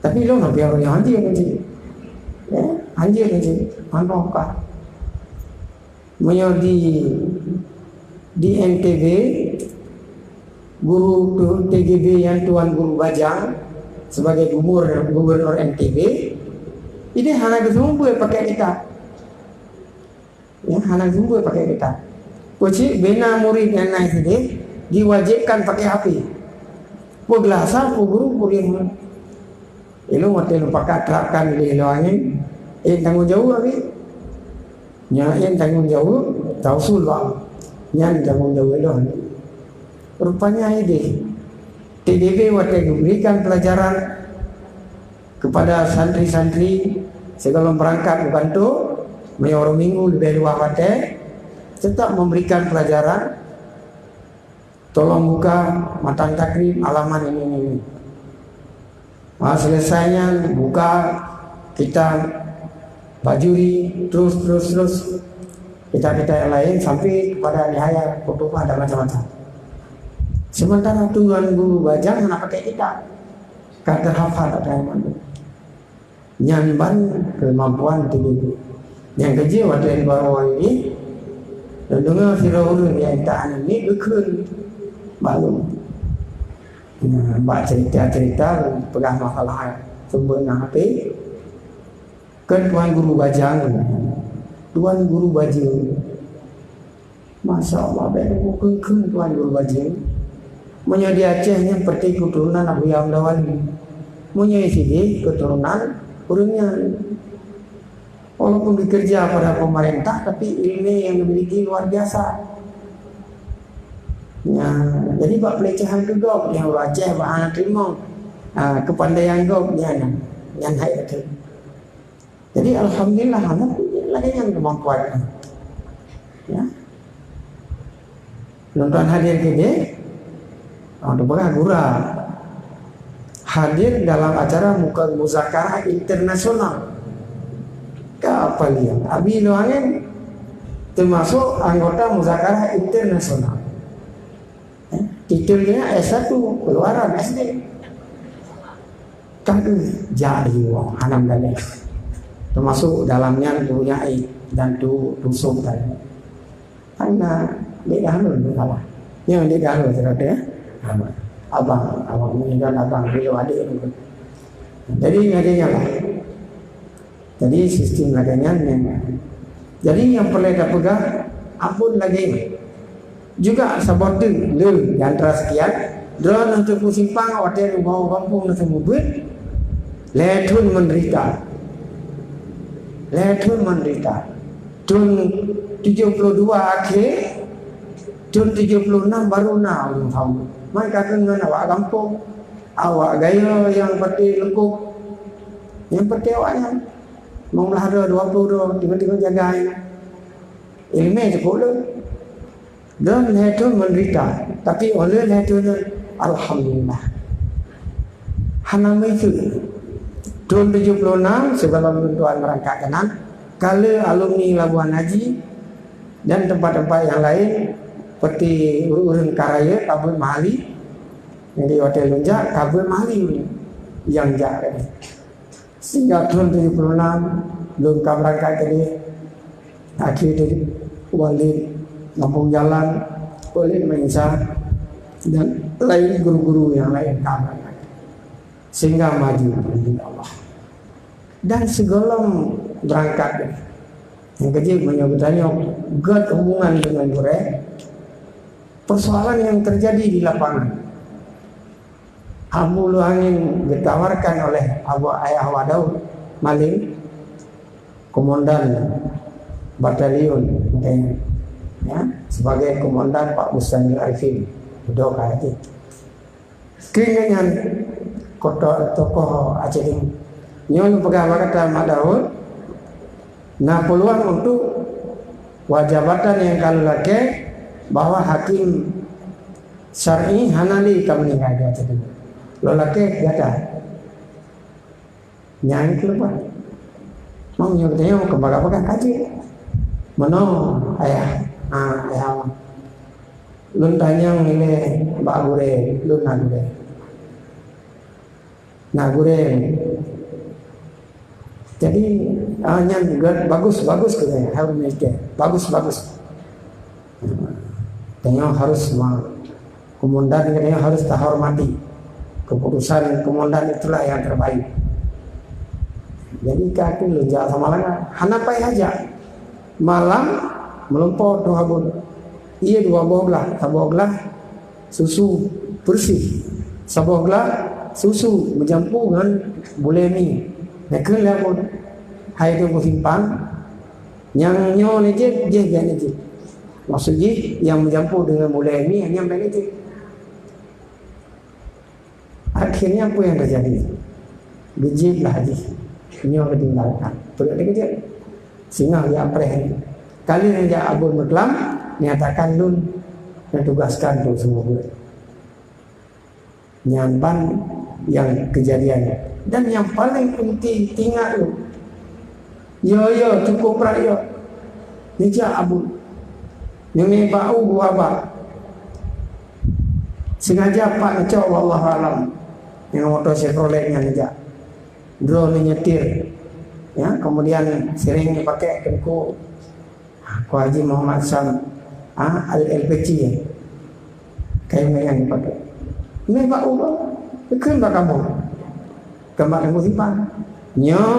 Tapi lôn hana payah ureuëng nyang hanjeuet ngon cit. Ya, hanjeuet ngon cit. Mantong ka. Meunyoe di, di N T B, guru tu-, T G B nyang Tuan Guru Bajang sebagai gubernur, gubernur N T B, ideh hana geuseumeubeuet pakai kitab. Ya, hana geuseumeubeuet pakai kitab. Peucit bina murit nyang na sideh diwajibkan pakai H P. Peuglah asai peue guru peue. Ilôn watée lôn pakat terapkan di Luang Angin, eh, tanggung jaweueb habéh. Nyan, eh, tanggung jaweueb tausul bak. Nyan tanggung jaweueb lôn. Rupanya ideh. T D B watée geuberikan pelajaran kepada santri-santri sigohlom beurangkat u kantô, meunyoe uroe Minggu leubeh luwah watée, tetap memberikan pelajaran, tolong buka matan takrib halaman ini, ini, ini. Ha, selesai nyan, buka kitab Bajuri, terus, terus, terus. Kitab-kitab yang lain sampai kepada nihaya khutbah dan macam-macam. Sementara Tuan Guru Bajang hana pakai kitab. Ka teuhafal ata nyan mandum. Nyan ban keumampuan tibu. Nyang keujeuet watée baroe ini, deungoe sidroe ureuëng nyang intat aneuk miet geukheun bak lôn. Nah, bak cerita-cerita peugah masalah sumber na H P. Kan Tuan Guru Bajang, Tuan Guru Bajang. Masya Allah, bék neukheun-kheun Tuan Guru Bajang. Meunyoe di Aceh nyan peureté keuturonan Abuya Hamzah Wali. Meunyoe sideh keuturonan ureuëng nyan. Walaupun bekerja pada pemerintah, tapi ilmu yang dimiliki luar biasa. Ya, jadi bak pelecehan keu gob nyang ureuëng Aceh bak hana teurimong, ah, kepandaian gob nyan, nyan hai betul. Jadi alhamdulillah, hana lagée nyan kemampuan. Ya. Nonton hadir keudeh, oh, tu peugah gura. Hadir dalam acara muka muzakarah internasional. Ka apa liang? Abi Luangen termasuk anggota muzakarah internasional. Eh, titelnya S satu, keluaran S D. Ka deuh jak di luwa, hana meugalak. Teumasuk dalam nyan tu nyan dan tu tusok tadi. Hana dek dah lôn salah. Nyan dek dah lôn salah, ya. Abang, abang, abang ni kan abang, dia adik tu. Jadi, lagèe nyan lah. Jadi, sistem lagèe nyan memang. Jadi, nyang peureulèe tapeugah, ampôn lagèe nyan. Juga saboh teuk le di antara sekian, droeneuh teupeu simpang watèe ubak gampông na seumeubeuet, lhèe thôn menderita. Lhèe thôn menderita. Thôn tujoh puluh dua akhé, thôn tujoh puluh enam baru na ureueng famous. Man ka keuh ngon awak gampông, awak gayo nyang patéh leukôb, nyang patéh awak nyan. Limong blah droe, dua puluh droe, tiba-tiba jaga nyan. Ileumèe cukôp le. Dan lhèe thôn menderita, tapi óh lheueh lhèe thôn nyan, alhamdulillah. Hana meuiseuk. Thôn tujoh puluh enam, sigohlom lôn tuan meurangkat keunan, ka le alumni Labuhan Haji dan tempat-tempat nyang laén, seperti ureueng-ureueng ka rayeuk, ka beuet meuhali. Jadi, watèe lôn jak, ka beuet meuhali ureueng nyang jak tadi. Sehingga thôn tujoh puluh enam, lôn ka beurangkat keudeh, akhé teuh Walid Gampông Jalan, Walid Maisa, dan laén guru-guru nyang laén ka beurangkat. Sehingga maju, alhamdulillah. Dan sigohlom beurangkat, nyang keujeuet meunyoe geutanyoe gèt hubungan deungon gurèe, persoalan yang terjadi di lapangan. Abu Luhangin ditawarkan oleh Abu Ayah Wadau Maling, komandan batalion, ya, sebagai komandan Pak Bustanul Arifin. Udah kaji. Keuingat nyan, koto-, tokoh Aceh Timur. Nyoe lôn peugah bak gata, Mak Daud, na peuluang untuk wajah jabatan nyang ka lôn lakèe bahwa hakim syar'i hana lé ka meuninggai di Aceh Timur. Lôn lakèe gata. Nyan keuh leubeh. Meunyoe geutanyoe keumbang peugah ka jeuet. Meunoe ayah, ha, ayah awak. Lôn tanyong ilèe bak gurèe, lôn na gurèe. Na gurèe. Jadi, ah, nyan gèt bagus, bagus keuh, harus mikir. Bagus, bagus. Tanyoe harus ma-, komandan tanyoe harus tahormati. Keputusan komandan itulah yang terbaik. Jadi, ka keuh lôn jak Samalanga, hana payah jak. Malam, meulumpoe tuha buet. Ié dua boh glah, saboh glah susu beureuséh, saboh glah susu meujampu ngon gulèe mi. Neukheun lé buet. Hai teungku simpan, nyang nyoe neujép, jéh bèk neujép. Maksud jih, nyang meujampu deungon gulèe mi, nyan bèk neujép. Akhirnya, apa yang terjadi? Geujép lah jih. Nyoe geutinggalkan. Peue lagèe jih? Singoh jak preh. Ka lheueh jak Abon Meuklam, nyatakan lôn neutugaskan untuk seumeubeuet. Nyan ban nyang keujadian. Dan nyang paleng peunteng, ingat lôn. Yo, yo, cukup brat, yo. Neujak Abon. Nyoe bak u dua bak. Sengaja pat neucok, wallahu alam. Ngon moto Chevrolet nyan neujak. Droeneuh nyetir. Ya, kemudian sering dipakai Teungku, Teungku Haji Muhammad Sam, ah, Al-, Al-Peci, ya. Kayu mayan dipakai. Nyoe bak u, dikeun bak kamoe. Keu bak Teungku Simpan. Nyoe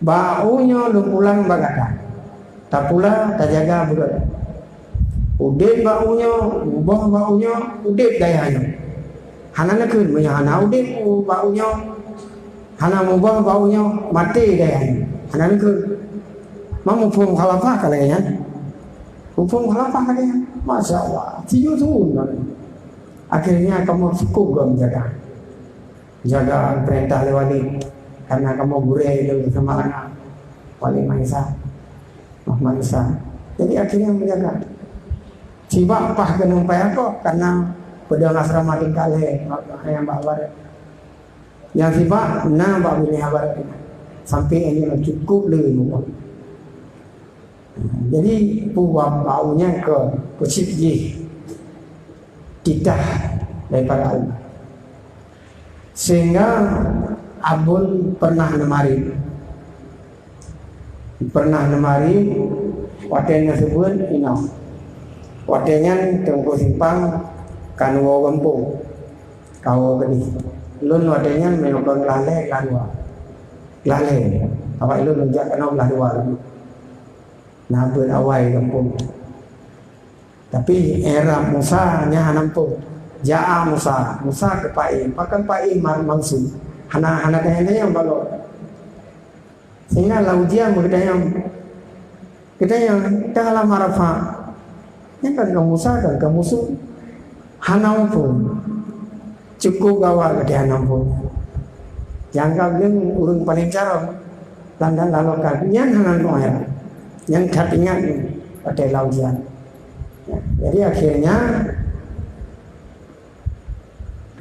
Bak u nyoe lôn pulang bak gata. Tapula, tajaga beureukat. Udeb bak u nyoe, muboh bak u nyoe, udeb dayah nyoe. Hana neukheun, meunyoe hana udeb u bak u nyoe, hana muboh bak u nyoe, maté dayah nyoe. Hana neukheun. Ma muphom khalafah ka lagèe nyan? Muphom khalafah lagèe nyan? Masya Allah. Sijeuet suun. Akhirnya kamoe sukôb gob jaga. Jaga peurintah lé wali, karena kamoe gurèe lé Samalanga, Wali Maisa, Muhammad Isa. Jadi akhirnya menjaga. Sibak paih keuneuk payah kok, karena peudong asrama tingkat lhèe, nyang bak barat. Nyang sibak na bak binéh barat. Sampai akhirnya cukup lé muphom. Jadi, peue bak u nyan keu peucit jih titah daripada Allah. Sehingga Abon pernah neumari. Pernah neumari, watée nyan seubeuen inong. Watée nyan Teungku Simpang ka neuwoe gampông, ka woe keudeh. Lôn watée nyan meunyoe kon glah lhée, glah dua. Glah lhée. Awak lôn jak keunoe glah dua. Na beuet awai gampông. Tapi era Musa nyan hana muphom. Jaa Musa, Musa keu Paim, pakon Paim mar maksud. Hana, hana tanyong-tanyong bak lôn. Sehingga lam ujian meugeutanyong, geutanyong, "Ka lam Arafah?" Nyan kan keu Musa, kan keu musoh. Hana muphom. Cukup gawa geutanyoe nyan. Nyang ka lheueh ureuëng paléng carông lam dan lalokan. Nyan hana neuéh. Nyan that ingat watée lam ujian. Jadi akhirnya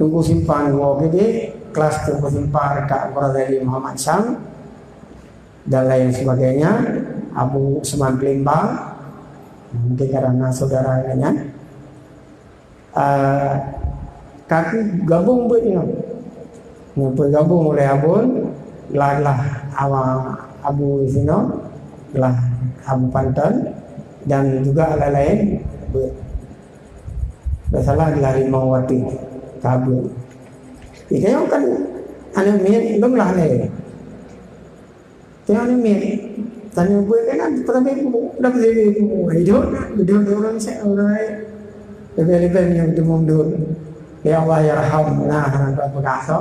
Teungku Simpang woe keudeh, kelas Teungku Simpang dekat Guru Ghazali Muhammad Syam dan lain sebagainya, Abu Usman Pelimbang, mungkin karena saudara nyan. Ah, ka gabung buet nyoe. Nyoe peugabung oleh Abon, glah-glah awa Abu Zino, glah Abu Panton, dan juga lain-lain buet. Biasalah glah limong watée ka buet. Ika nyoe kan aneuk miet lom glah lé. Tengok ni miet. Tanya buat kan, tapi dah beli buku. Hidup, hidup orang saya, orang lain. Lebih-lebih yang itu mundur. Ya Allah, ya Rahman, nah, anak tua begaso.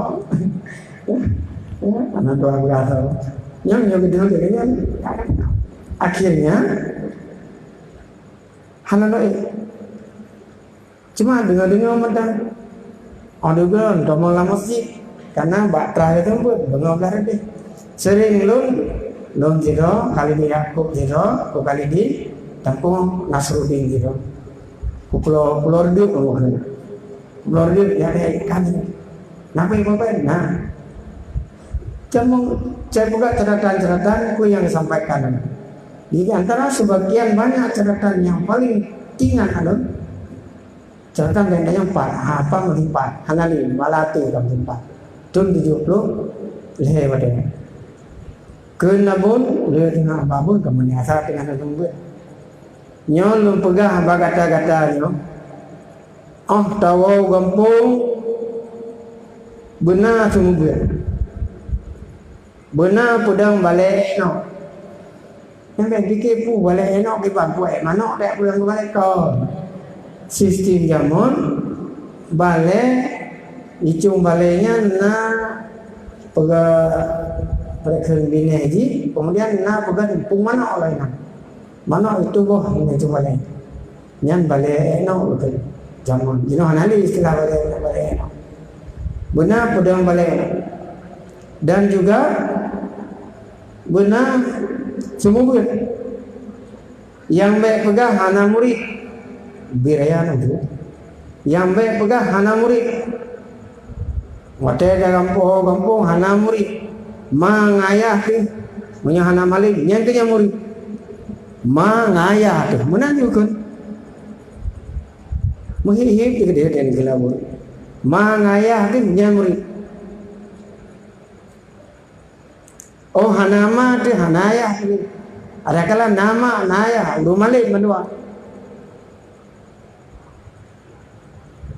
Ya, anak tua begaso. Yang, yang hidup dia kan. Akhirnya, hana loi. Cuma deungoe-deungoe mantong. Óh lheueh gohlom tamong lam masjid, karena bak traih teumpat beungoh blah leubeh. Sering lôn, lôn sidroe, Khalidi Yakub sidroe, ku Khalidi, Teungku Nasruddin sidroe. Ku Pulo, Pulo Reudeup, Pulo Reudeup, ya, ya, kan. Napa yang bapak? Nah. Cuma saya buka catatan-catatan ku yang disampaikan. Di antara sebagian banyak catatan yang paling ingat alun, Catatan dan yang empat, ha, apa meulipat, hana lé, bala até ka meulipat. Thon tujoh ploh lhée watée nyan. Kheun Abon, lé teungoh babon ka meunasah teungoh lôn buet. Nyoe lôn peugah bak gata-gata nyoe, óh tawoe u gampông beuna seumeubeuet. Beuna peudong balée inong. Nyang bèk pike peue balée inong kiban, peue manok dek peudong balée kon. Sistem jameun balée, icong balée nyan na peugah peureukeuen binéh jih, kemudian na peugah pung manok lom nyan. Manok itu boh icong balée. Nyan balée inong beutôi. Jameun jinoe hana lé istilah balée, balée inong. Beuna peudong balée inong. Dan juga beuna seumeubeuet. Nyang bèk peugah hana murit. Bit raya na tu. Nyang bèk peugah hana murit. Watée ka gampông, gampông hana murit. Ma ngon ayah teuh, meunyoe hana malém, nyan keuh nyang murit. Ma ngon ayah teuh, meunan jih kon. Meuhib-hib teuh keudeh dan keulabot. Ma ngon ayah teuh, nyan murit. Oh, hana ma teuh, hana ayah teuh. Adakala na ma, na ayah, ureueng malém mandua.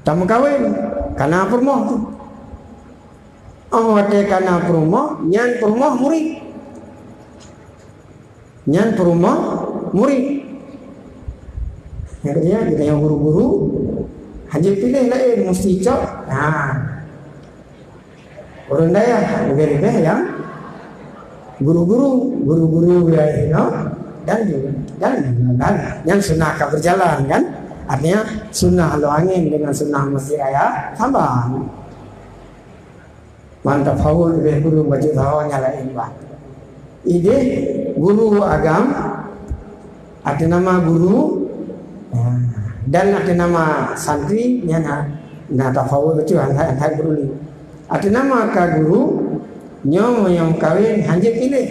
Tameukawen, kana peurumoh tu. Oh, watée kana peurumoh, nyan peurumoh murit. Nyan peurumoh murit. Nyang keuh nyan, geutanyoe guru-guru, hana piléh laén, musti cok. Nah. Ureueng dayah leubeh-leubeh nyang guru-guru, guru-guru wilayah inong dan juga, dan, dan nyang sunnah ka berjalan kan. Artinya sunnah Lhokseumawe dengan sunnah Masjid Raya Sabang. Mantap hawa leubeh guru baju hawa nyang laén bah. Ideh guru agam, ateueh nama guru, ya, dan ateueh nama santri, nyan na, na tafawut beutôi antara, antara guru ni. Ateueh nama ka guru, nyoe meunyoe meukawen hanjeuet piléh.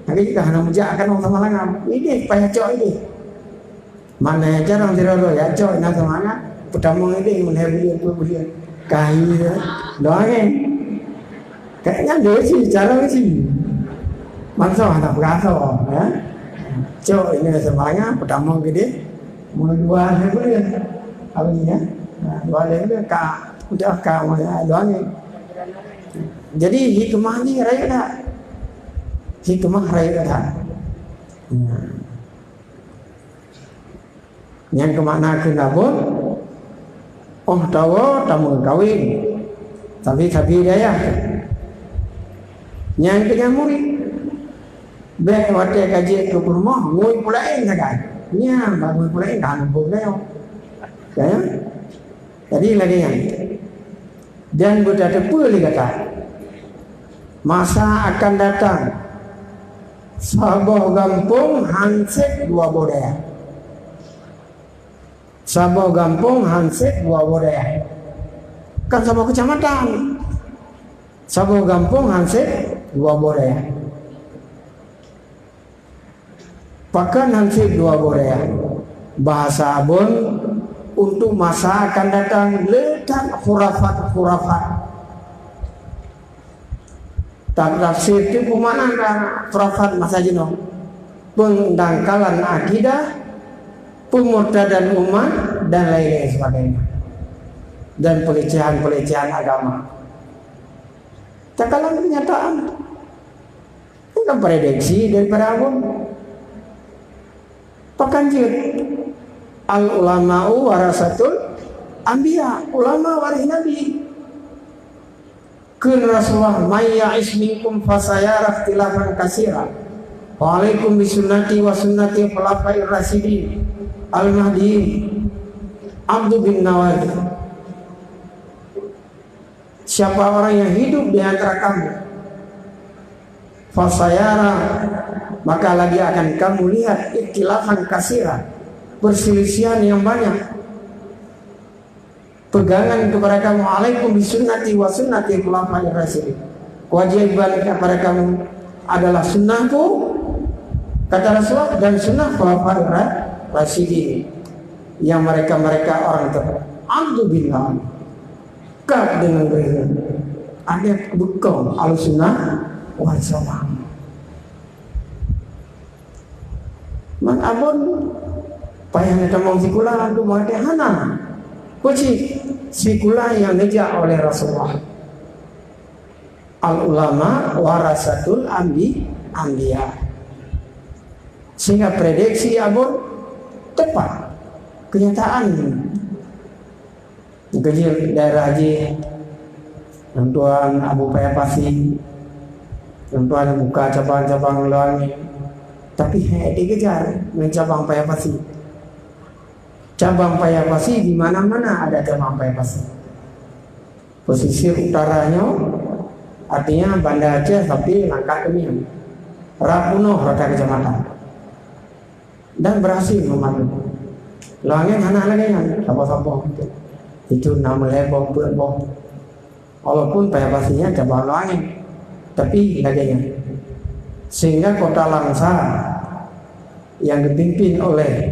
Lagée jih ka hana meujak keunoe sama lagam. Ideh payah cok ideh. Mana ya jarang sidroe-droe ya cok na sama na. Peutamong ideh meulhée buleuen, dua buleuen. Ka hi doa kan. Kayaknya dia sih, cara sih. Bangsa anak beraso, ya. Cok ini semuanya, pertama gede, mula dua ni boleh. Apa ni, ya? Nah, dua ni boleh, kak, udah kak, mana dua ni. Jadi, hikmah ni raya dah. Hikmah raya dah. Hmm. Nyang keumakna kheun abon, oh tawoe tameukawen, tapi sabe dayah. Nyang keunyan murit, bèk watèe ka jeuet keu peurumoh, ngui pulaén sagai. Nyan, bak ngui pulaén ka hana muphom laén. Kan? Jadi lagèe nyan. Dan beutateupeue lé gata, masa akan datang, saboh gampông han sép dua boh dayah. Saboh gampông han sép dua boh dayah. Kan saboh keucamatan. Saboh gampông han sép dua boh dayah. Pakon han sép dua boh dayah? Bahasa abon, untuk masa akan datang le that khurafat-khurafat. Tafsir tu peumakna khurafat masa jinoe. Peundangkalan akidah, peumurtadan umat, dan lain-lain sebagainya. Dan pelecehan-pelecehan agama. Takalon kenyataan. Bukan prediksi daripada abon. Pakon jeuet? Al ulama'u warasatul anbiya. Ulama waréh nabi. Kheun Rasulullah, "May ya'ish minkum fasayara ikhtilafan katsira. Wa alaikum bisunnati wa sunnati khulafair rasyidin al-mahdiyyin. Addu bin nawajidh." Siapa orang yang hidup di antara kamu, fasayara, maka lagi akan kamu lihat ikhtilafan katsira, perselisihan yang banyak. Pegangan kepada kamu, alaikum bisunnati wa sunnati khulafair rasyidin. Kewajiban kepada kamu adalah sunnahku, kata Rasulullah, dan sunnah khulafair ra-, rasyidin, yang mereka-mereka orang terbaik. Alhamdulillah. Ka deungon geuh. Adak beukong Ahlussunnah wal Jamaah. Man abon payah neutamong sikula untuk meuhadé hana. Kuci sikula yang neujak oleh Rasulullah. Al ulama warasatul anbi-, anbiya. Sehingga prediksi abon tepat. Kenyataan. Keujeuet daerah jih, Tuan Abu Paya Pasi, Tuan buka cabang-cabang lain, tapi hai dikejar ngon cabang Paya Pasi. Cabang Paya Pasi di mana-mana ada cabang Paya Pasi. Pesisir utara nyoe, artinya Banda Aceh sampai langkah keumian. Rap bunoh rata kecamatan. Dan berhasil memadu. Lôn Angén hana lagèe nyan, saboh-saboh. Itu na meulhèe boh, peuet boh. Walaupun Paya Pasi nyan cabang Lôn Angén, tapi lagèe nyan. Sehingga kota Langsa yang dipimpin oleh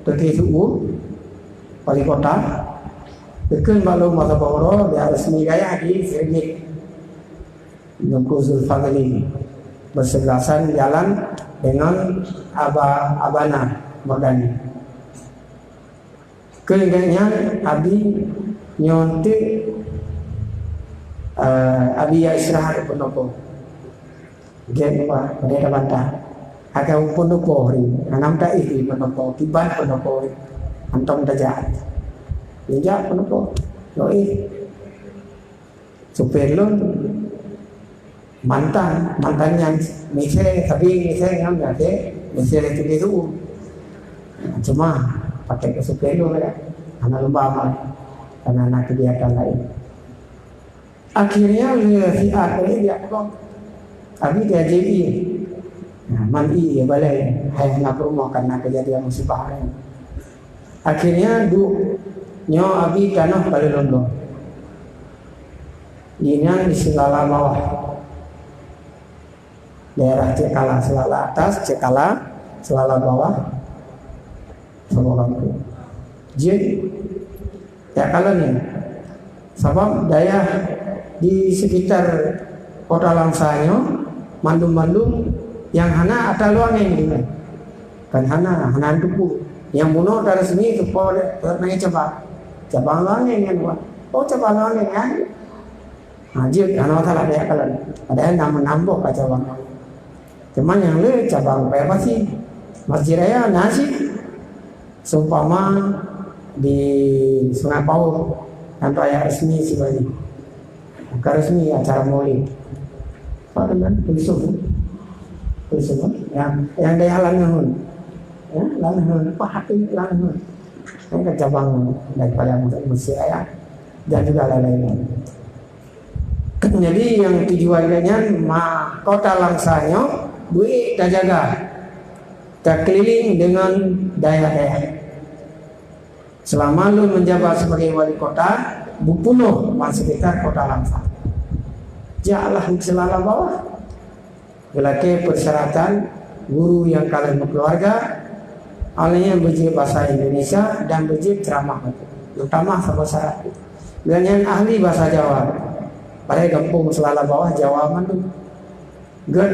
Teuke Suu, wali kota, geukheun bak lôn masa boh uroe, dia resmi gaya di Sirigit. Teungku Zulfadli bersebelasan jalan dengan Aba-, Abana Murdani. Keu ingat nyan, Abi nyoe teuk, eh, Abi ya istirahat peunopo. Gen bah, pada dah bantah. Akan peunopo hari, anam tak ih peunopo, tiban peunopo hari. Antom tajak. Injak peunopo. Yo ih. Supir lôn mantan, mantan nyan misé, tapi misé ngon misé, misé itu gitu. Cuma pakai ke supir lôn kan, hana lomba mah, karena na kegiatan lain. Akhirnya lé siat lé dia pulang. Abi dia jadi. Nah, man i ya balai, hai na peurumoh karena kejadian musibah ni. Akhirnya duek nyoe Abi tanoh Palui London. Di nyan di Seulala Bawah. Daerah Cekala, Seulala Atas, Cekala, Seulala Bawah. Sama lampu. Jeuet ya kalau ni. Sabab dayah di sekitar Kota Langsa nyoe, mandum-mandum nyang hana ata luwa angén. Kan hana, hana tupu. Nyang bunoe taresmi tupo lé, lé cabang. Cabang luwa angén nyan, Wan. Oh, cabang luwa angén nyan. Ha, jeuet, hana masalah, tajak kalon. Padahai na meunan boh ka cabang. Cuma nyang le cabang Paya Pasi. Masjid Raya na cit. Seumpama di Sungai Pauh, tantu ayat resmi sibagoe. Bukan resmi, acara Maulid. Apa nama? Kulsum. Kulsum, yang, yang daerah Laneuheun. Ya, Laneuheun. Apa hati Laneuheun? Kan cabang daripada Mesir Ayah. Dan juga lain-lain. Jadi, nyang tujuan geuh nyan, ma-, Kota Langsa nyoe beuék tajaga, takeulileng deungon dayah-dayah. Selama lôn menjabat sebagai wali kota, beupunoh ban sekitar Kota Langsa. Jaklah Seulala Bawah. Geulakée persyaratan guru nyang ka lheueh meukeuluwarga, awaknyan beujeuet bahasa Indonesia dan beujeuet ceramah, terutama saboh syarat. Gobnyan ahli bahasa Jawa. Padahai gampông Seulala Bawah Jawa mandum. Gét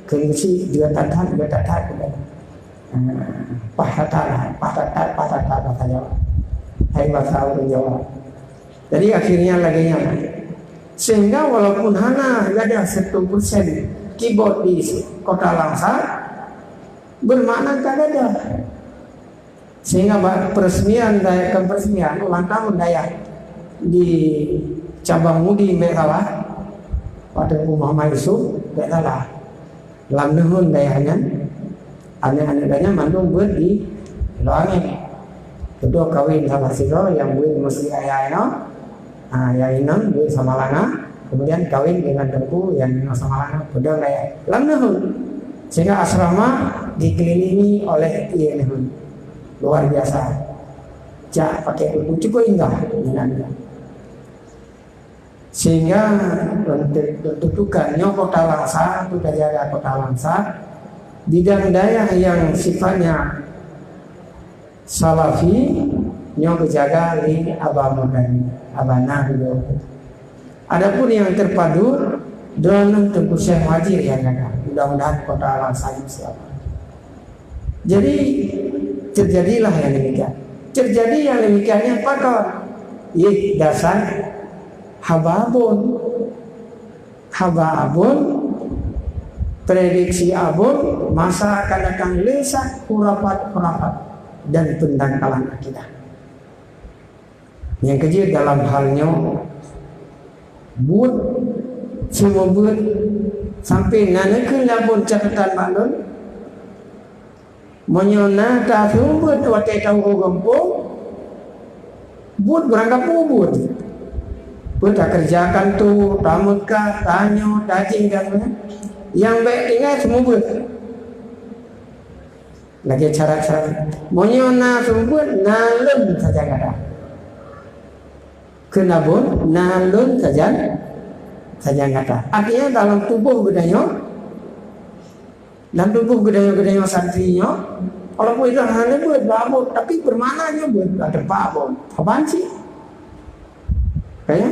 keuneuk si dua that-that, dua that-that. Pah that-that, pah that-that, pah that-that bahasa Jawa. Hai bahasa ureuëng Jawa. Jadi akhirnya lagée nyan. Sehingga walaupun hana gadôh satu persen keyboard di Kota Langsa, bermakna ka gadôh. Sehingga bak peresmian dayah, bukan peresmian, ulang tahun dayah di cabang Mudi, bèk salah, pada Teungku Muhammad Yusuf, bèk salah. Lam neuheun dayah nyan, aneuk-aneuk dayah nyan mandum beuet di Loangeng. Keudua kawin salah sidroe nyang beuet meusi ayah inoe, ha, nyang inong beuet Samalanga, kemudian kawin dengan teungku nyang inong Samalanga, keudua dayah. Lam neuheun, sehingga asrama dikelilingi oleh ié neuheun. Luar biasa. Jak pakai buku cukup indah. Sehingga untuk, untuk tukang nyoe Kota Langsa, untuk jaga Kota Langsa, bidang dayah yang sifatnya salafi nyoe geujaga lé Aba Murdani, Aba na geudoe. Adapun yang terpadu, droeneuh Teungku Syekh Muhajir yang jaga. Mudah-mudahan Kota Langsa ini selamat. Jadi, terjadilah yang demikian. Terjadi yang demikian nyan pakon? Yeh, dasar haba abon. Haba abon, prediksi abon, masa akan datang lé sat khurafat-khurafat dan pendangkalan akidah. Nyang keujeuet dalam hal nyoe, buet, seumeubeuet, sampoe na neukheun lam buet catatan bak lôn. Meunyoe na taseumeubeuet watée tawoe gampông, buet beurangkapeue buet. Buet takeureuja kantô, tameukat, tanyoe, tajéng dan nyang bèk tinggai seumeubeuet. Lagée cara-cara, meunyoe na seumeubeuet, na lôn sajan gata. Kheun abon, na lôn sajan, sajan gata. Artinya dalam tuboh geutanyoe, dalam tuboh geutanyoe, geutanyoe santri nyoe, walaupun itu hana beuet bak abon, tapi bermakna nyoe beuet bak teumpat abon. Abon cit. Kaya?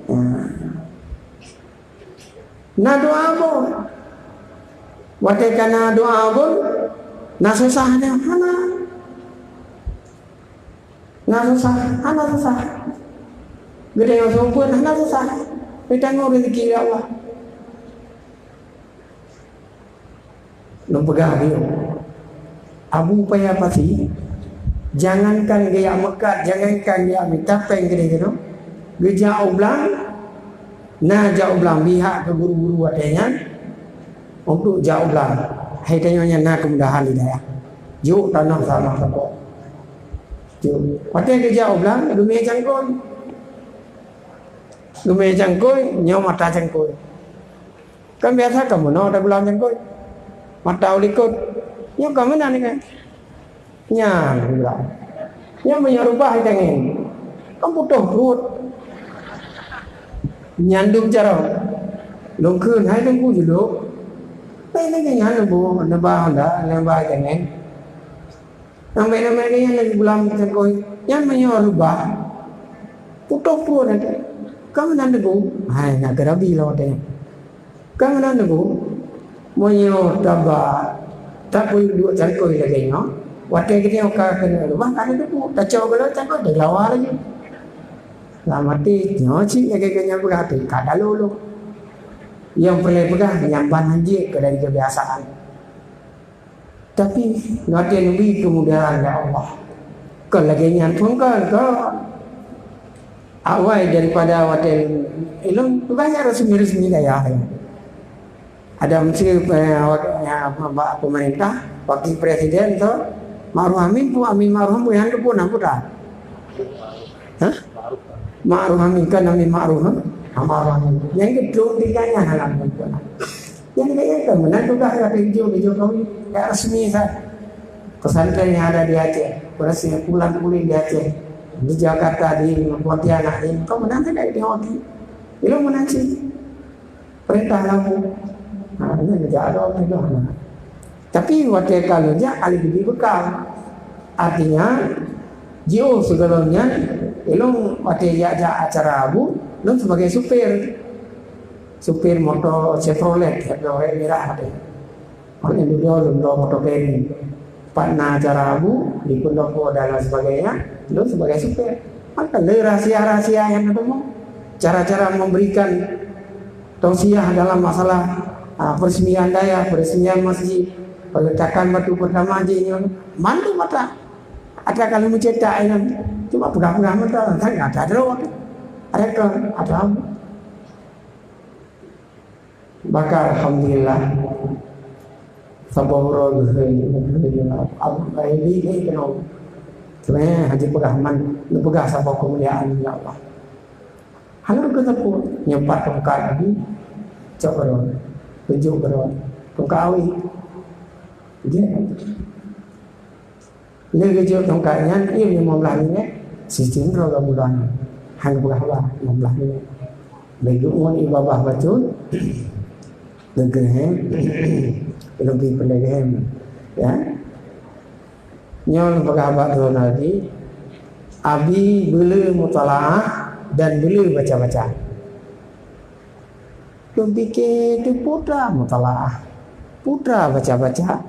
Nah. Na doa abon. Watée ka na doa abon, na susah nyan hana. Na susah, hana susah. Geutanyoe seumeubeuet hana susah. Geutanyoe rezeki dari Allah. Lôn peugah lé, Abu Paya Pasi, jangankan geujak meukat, jangankan geujak mita péng keudeh keunoe, geujak u blang, na jak u blang, pihak keu guru-guru watée nyan, untuk jak u blang. Hai tanyoe nyan na keumudahan di dayah. Jok tanoh sama sapo. Jok. Watée geujak u blang, geumè cangkôi. Geumè cangkôi, nyoe mata cangkôi. Kan biasa kamoe na tagula cangkôi. Mata u likot. Nyoe ka meunan kan? Nyan gula. Nyan meunyoe reubah i tangen. Kan putôh pruet. Nyan dum carông. Lôn kheun, hai Teungku Juluk. Hai lagèe nyan neubu-, neubah honda, neubah i tangen. Nambah-nambah lagèe nyan lagèe bulan cangkôi. Nyan meunyoe reubah, putôh pruet até. Ka meunan teungku. Hai, na geurabi lom até. Kan meunan teungku, meunyoe taba, tapeuduek cangkôi lagèe nyoe, watèe geutanyoe ka keuneuk reubah, ka lheueh teupeu, tacok geulah cangkôi, teulawa laju. Lam até, nyoe cit lagèe geuh nyan peugah, ka talo lom. Nyang peureulèe peugah, nyan ban hanjeuet keu dari keubiasaan. Tapi, watèe neubri keumudahan lé Allah, kon lagèe nyan pun kon, kon. Awai daripada watèe ilôn banyak resmi-resmi dayah. Ada meusti, eh, wak-, ya, bak pemerintah, wakil presiden tu, Ma'ruf Amin pun, Amin Ma'ruf pun, nyang tu pun, apa tak? Hah? Ma'ruf Amin, kan Amin Ma'ruf, ha? Ma'ruf Amin. Nyang itu tiga nya halam pun. Jadi, kaya kan, meunan tugaih ka di Jokowi, ka resmi sa. Pesantren yang ada di Aceh, berhasil pulang kuliah di Aceh, di Jakarta, di Pontianak, di, kau meunan kan dari Jokowi. Ilmu meunan sih. Perintah lampu. Ha, ini negara Allah tu. Tapi watèe ka lôn jak, ka lheueh geubri beukal. Artinya, jiôh sigohlom nyan, ilôn watèe jak-jak acara abu, lôn sebagai supir. Supir moto Chevrolet, warna mirah tadi. Maknanya dulu lôn bloe moto carry. Pat na acara abu, di pendopo dan lain sebagainya, lôn sebagai supir. Maka le rahasia-rahasia nyang na teuma. Cara-cara memberikan tausiah dalam masalah, ah, peresmian dayah, peresmian masjid, peletakan batu pertama jih nyoe, mandum ata. Ata ka lheueh meucetak nyan, cuma peugah-peugah mantong, kan ata droe. Ada ke? Ada. Maka alhamdulillah. Saboh uroe geuhôi, Abu Baili ni keunoe. Sebenarnya haji peugah man, neupeugah saboh keumuliaan, ya Allah. Hana geuteupeu, nyoe pat tongkat lagi, cok keudroe, tunjuk keudroe, tongkat awé. Jadi, lheueh geujok tongkat nyan, ié limong blaih minèt, sistem droe geubulan. Hana geupeugah haba, limong blaih minèt. Lheueh geuôt ié babah bacut, geugeuhem, leubeh peuleueh geuhem. Ya. Nyoe lôn peugah bak droeneuh lagi, Abi beuleu mutalaah dan beuleu baca-baca. Lôn pike teuh peue teuma mutalaah, peue teuma baca-baca.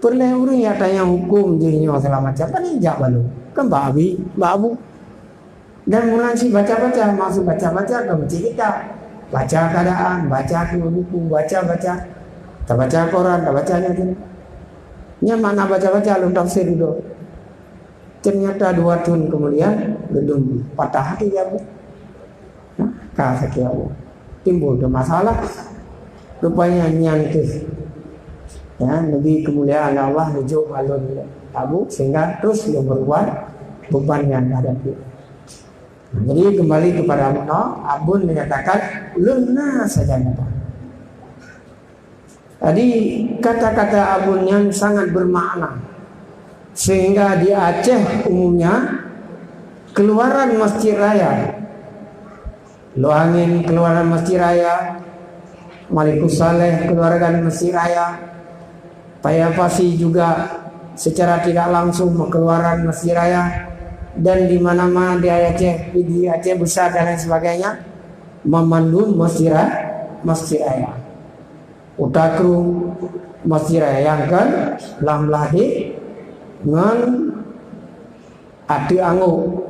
Peureulèe ureueng nyang tanyong hukôm jih nyoe segala macam, kan jak bak lôn. Kan bak Abi, bak Abu. Dan meunan cit baca-baca, maksud baca-baca ka baca kitab. Baca keadaan, baca buku, baca-baca. Tabaca Quran, tabaca nyan. Nyan makna baca-baca lôn tafsir dudoe. Ternyata dua thôn keumudian, geudong patah hati ya, Bu. Nah, ka sakét ya, Bu. Timbul tu masalah. Rupanya nyan tu. Ya, neubri keumuliaan Allah neujok bak lôn Abu sehingga terus lôn berbuat beban nyang dihadapi. Jadi kembali kepada Abu Noh, Abon menyatakan lôn na sajan nyoe. Jadi kata-kata Abon nyan sangat bermakna sehingga di Aceh umumnya keluaran Masjid Raya, Luangin keluaran Masjid Raya, Malikus Saleh keluaran Masjid Raya, Paya Pasi juga secara tidak langsung keluaran Masjid Raya, dan di mana-mana di Aceh, di Aceh Besar dan lain sebagainya, memandum Masjid Raya, Masjid Raya. Utakru Masjid Raya yang kan lam lahdi ngon Ateueh anggô,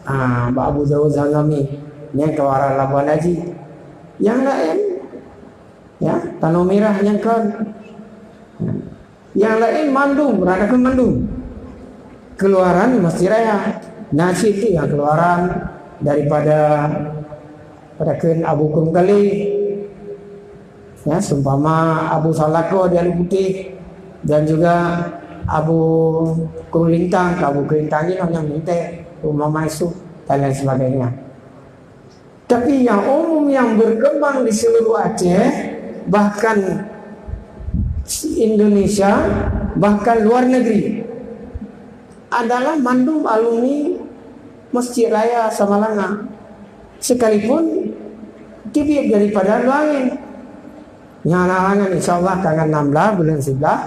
ha, bak Abu Daud Zazami, nyang keluaran Labuan Haji. Nyang laén, ya, Tanoh Mirah nyang kon. Nyang laén mandum, rata keu mandum. Keluaran Masjid Raya. Na cit nyang keluaran daripada Padahkan Abu Krum Kali, ya, seumpama Abu Salako di Alue Putih, dan juga Abu Krum Lintang, Abu Krum Lintang ini nyang minta rumah masuk dan lain sebagainya. Tapi yang umum yang berkembang di seluruh Aceh, bahkan Indonesia, bahkan luar negeri, adalah mandum alumni Masjid Raya Samalanga. Sekalipun teubiet daripada Luangin. Nyang na halangan, insya Allah tanggal enam belas bulan sebelas,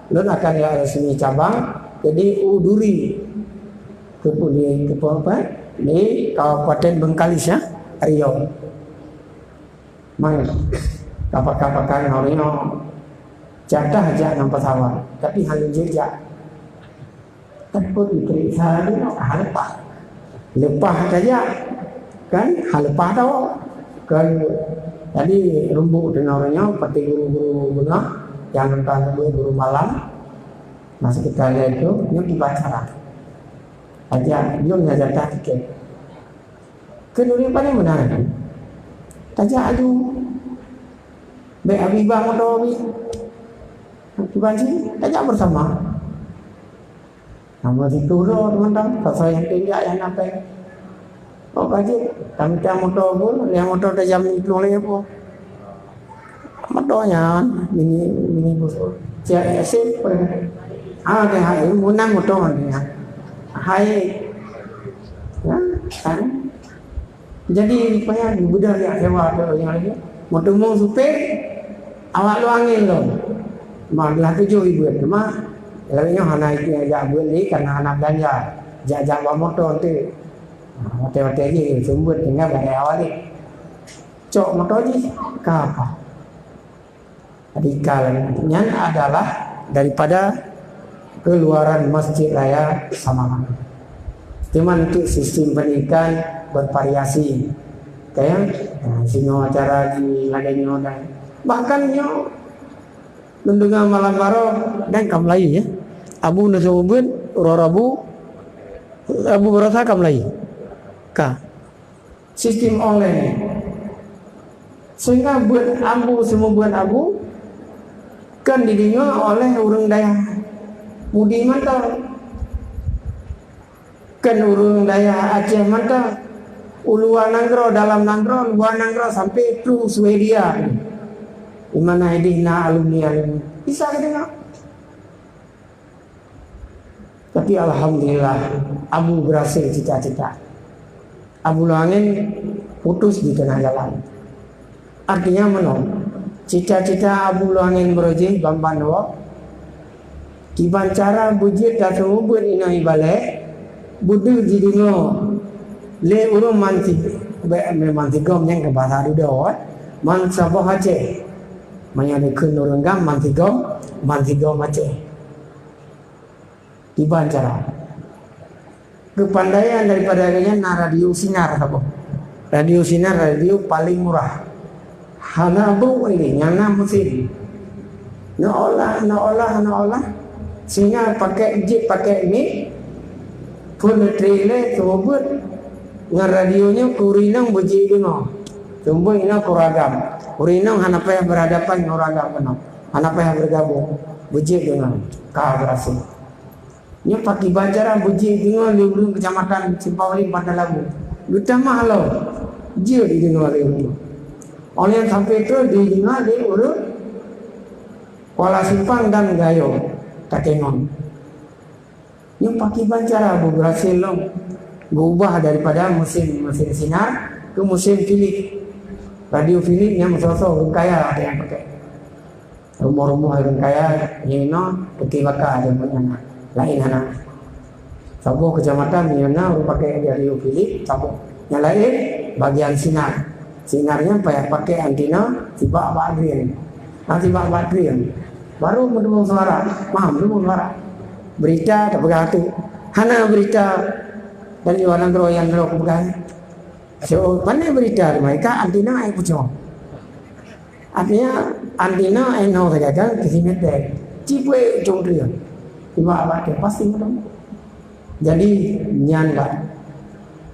lôn akan jak resmi cabang. Jadi, u Duri, ke, di, ke, apa, di Kabupaten Bengkalis, ya, Riau. Mai. Ka pakai-pakai ngon ureueng nyoe, jatah jak ngon pesawat, tapi hana jeuet jak. Takot diperiksa dulu, ha, leupah. Leupah tajak, kan? Ha, leupah tawök. Kan? Jadi, rumbok teungoh ureueng nyoe, seperti guru-guru beungoh, nyang ka guru, guru malam, masa kita lihat tu, nyoe kiban cara. Tajak, jom nyang jatah tiket. Keu ureueng paling beuna. Tajak aju. Bèk Habibah moto bi. Kiban cit, tajak bersama. Nama situ lo teman-teman, pasal yang tinggi yang nape. Kok kaji, kami tak moto pun, yang moto tajam itu oleh apa? Moto nyan, mini, minibus. Cek sip. Ah, dia hai, menang moto ni. Hai. Ya, kan? Jadi, payah geubeudôh jak sewa tu, nyang lagèe. Meuteumèe supé, awak lôn angén lom. Ma, glah tujoh ibuet, ma, lagèe nyoe hana jak buet lé, karena hana beulanja. Jak-jak bak moto enteuk. Ha, watèe-watèe jih, seumeubeuet tinggai bak awak lé. Cok moto jih, ka apa? Radikal nyan adalah daripada keluaran Masjid Raya Samarang. Cuman untuk sistem pendidikan bervariasi. Kayak, nah, sinoe acara di lagèe nyoe dan bahkan nyoe lôn deungoe malam baroe dan ka mulai, ya. Abu neuseumeubeuet uroe Rabu, Rabu baroesa ka mulai. Ka. Sistem online. Sehingga beuet Abu, seumeubeuet Abu, kan dideungoe oleh ureueng dayah Mudi mantong. Kan ureueng dayah Aceh mantong. U luwa nanggroe, dalam nanggroe, luwa nanggroe, sampai true Swedia. Di mana ideh na alumni-alumni. Bisa geudeungoe. Tapi alhamdulillah, Abu berhasil cita-cita. Abu Lôn Angén putus di tengah jalan. Artinya meunoe, cita-cita Abu Lôn Angén beurojih ban-ban woe, kiban cara beujeuet taseumeubeuet inoe ibalek, beudeuh jideungoe lé ureueng mansi-, be-, mansigom nyang keu bahasa dudoe, eh, mansaboh Aceh. Meunyoe dikheun ureueng GAM mansigom, mansigom Aceh. Kiban cara. Keupandaian daripada geuh nyan na radio sinar saboh. Radio sinar, radio paling murah. Hana brôk lé, nyang na meusén. Neuolah, neuolah, neuolah. Sehingga pakèk jeuet, pakèk mik, phôn neutré lé, seumeubeuet ngon radio nyoe keu ureueng inong beujeuet deungoe. Seumeubeuet inoe keu ureueng agam. Ureueng inong hana payah berhadapan ngon ureueng agam keunoe. Hana payah bergabung. Beujeuet deungoe. Ka berhasil. Nyoe pakiban cara beujeuet deungoe lé ureueng keucamatan Simpang Ulèe Pantai Labu. Geutamah lom jeuet jideungoe lé ureueng. Óh lheueh sampoe trôh jideungoe lé ureueng Kuala Simpang dan Gayo, Takengon. Nyoe pakiban cara beuberhasil lom geuubah daripada meusén, meusén sinar keu meusén Philips. Radio Philips nyang meusoe-soe ureueng kaya ada nyang pakai. Rumoh-rumoh ureueng kaya nyoe inoe peuti baka jameun nyan na. Laén hana. Saboh keucamatan nyoe na ureueng pakai radio Philips, saboh. Nyang laén bagian sinar. Sinar nyan payah pakai antina sibak bak green. Nah, sibak bak green. Baru meudeungoe suara. Maham meudeungoe suara. Berita tapeugah tu. Hana berita dari luar nanggroe nyang droe kupeugah. So, pane berita tu, mereka antina ai pucong. Artinya, antina inoe saja kan, kisi meter. Cipwe cung dia. Cuma abang tu, pasti mudong. Jadi, nyan lah.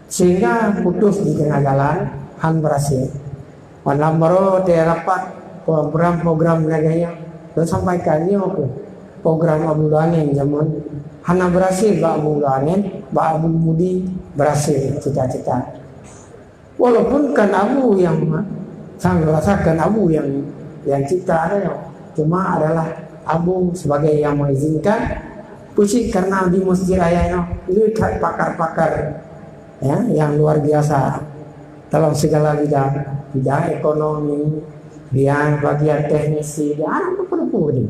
Sehingga putus di tengah jalan, han berhasil. Malam baru dia rapat program-program lagèe nyan. Terus sampaikan nyoe ke program Abu Lôn Angén zaman. Hana berhasil bak Abu Lôn Angén, bak Abu Mudi berhasil cita-cita. Walaupun kan Abu yang sang rasakan Abu yang, yang cipta ada, cuma adalah Abu sebagai yang mengizinkan. Puji karena di Masjid Raya nyoe le that pakar-pakar, ya, yang luar biasa dalam segala bidang, bidang ekonomi, bidang bagian teknisi, bidang apa pun apa ni.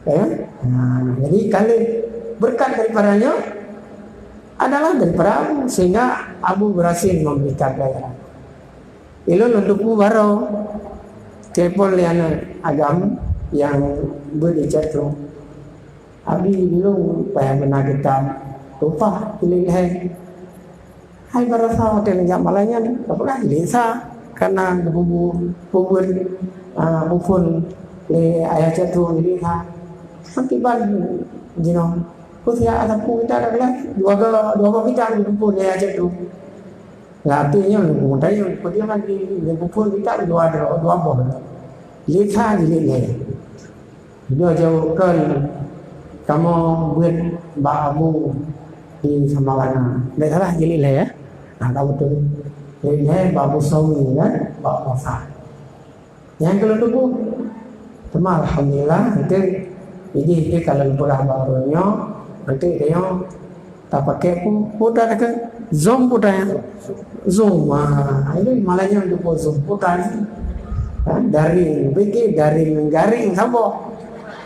Ya. Nah, jadi kalau berkat daripadanya, adalah daripada Abu, sehingga Abu berhasil memberikan pelayanan. Ilôn lôn teupeu baroe, Telepon lé aneuk agam nyang beuet di chat room. "Abi, lôn payah beuna kitab Tuhfah jilid lhèe." Hai barasa watèe neujak malam nyan, geupeugah jilid sa, karena geupeubu-, peubuet, ah, peuphon lé ayah chat room jilid sa. Meukiban jinoe, peue siat sapeue kitab dak lhèe, dua go, dua boh kitab geupeuphon lé ayah chat room. Lam até nyoe, lôn tanyong, peue dia lagi, lôn peuphon kitab dua droe, dua boh. Jilid sa, jilid lhèe. Jinoe jaweueb kon kamoe beuet bak Abu di Samalanga. Ndak salah jilid lhèe, ya? Nah, ka beutôi. Jilid lhèe bak Abu Sawi, kan? Bak Musa. Nyang keu lôn tuboh. Teuma alhamdulillah, eunteuk idéh ka lôn peugah bak droeneuh, eunteuk tanyoe tapakèk peue, peue that keuh? Zoom peue that, ya? Zoom, ah, ini malah nyang tuboh Zoom peue that. Ha, daring, pikir daring, garing saboh.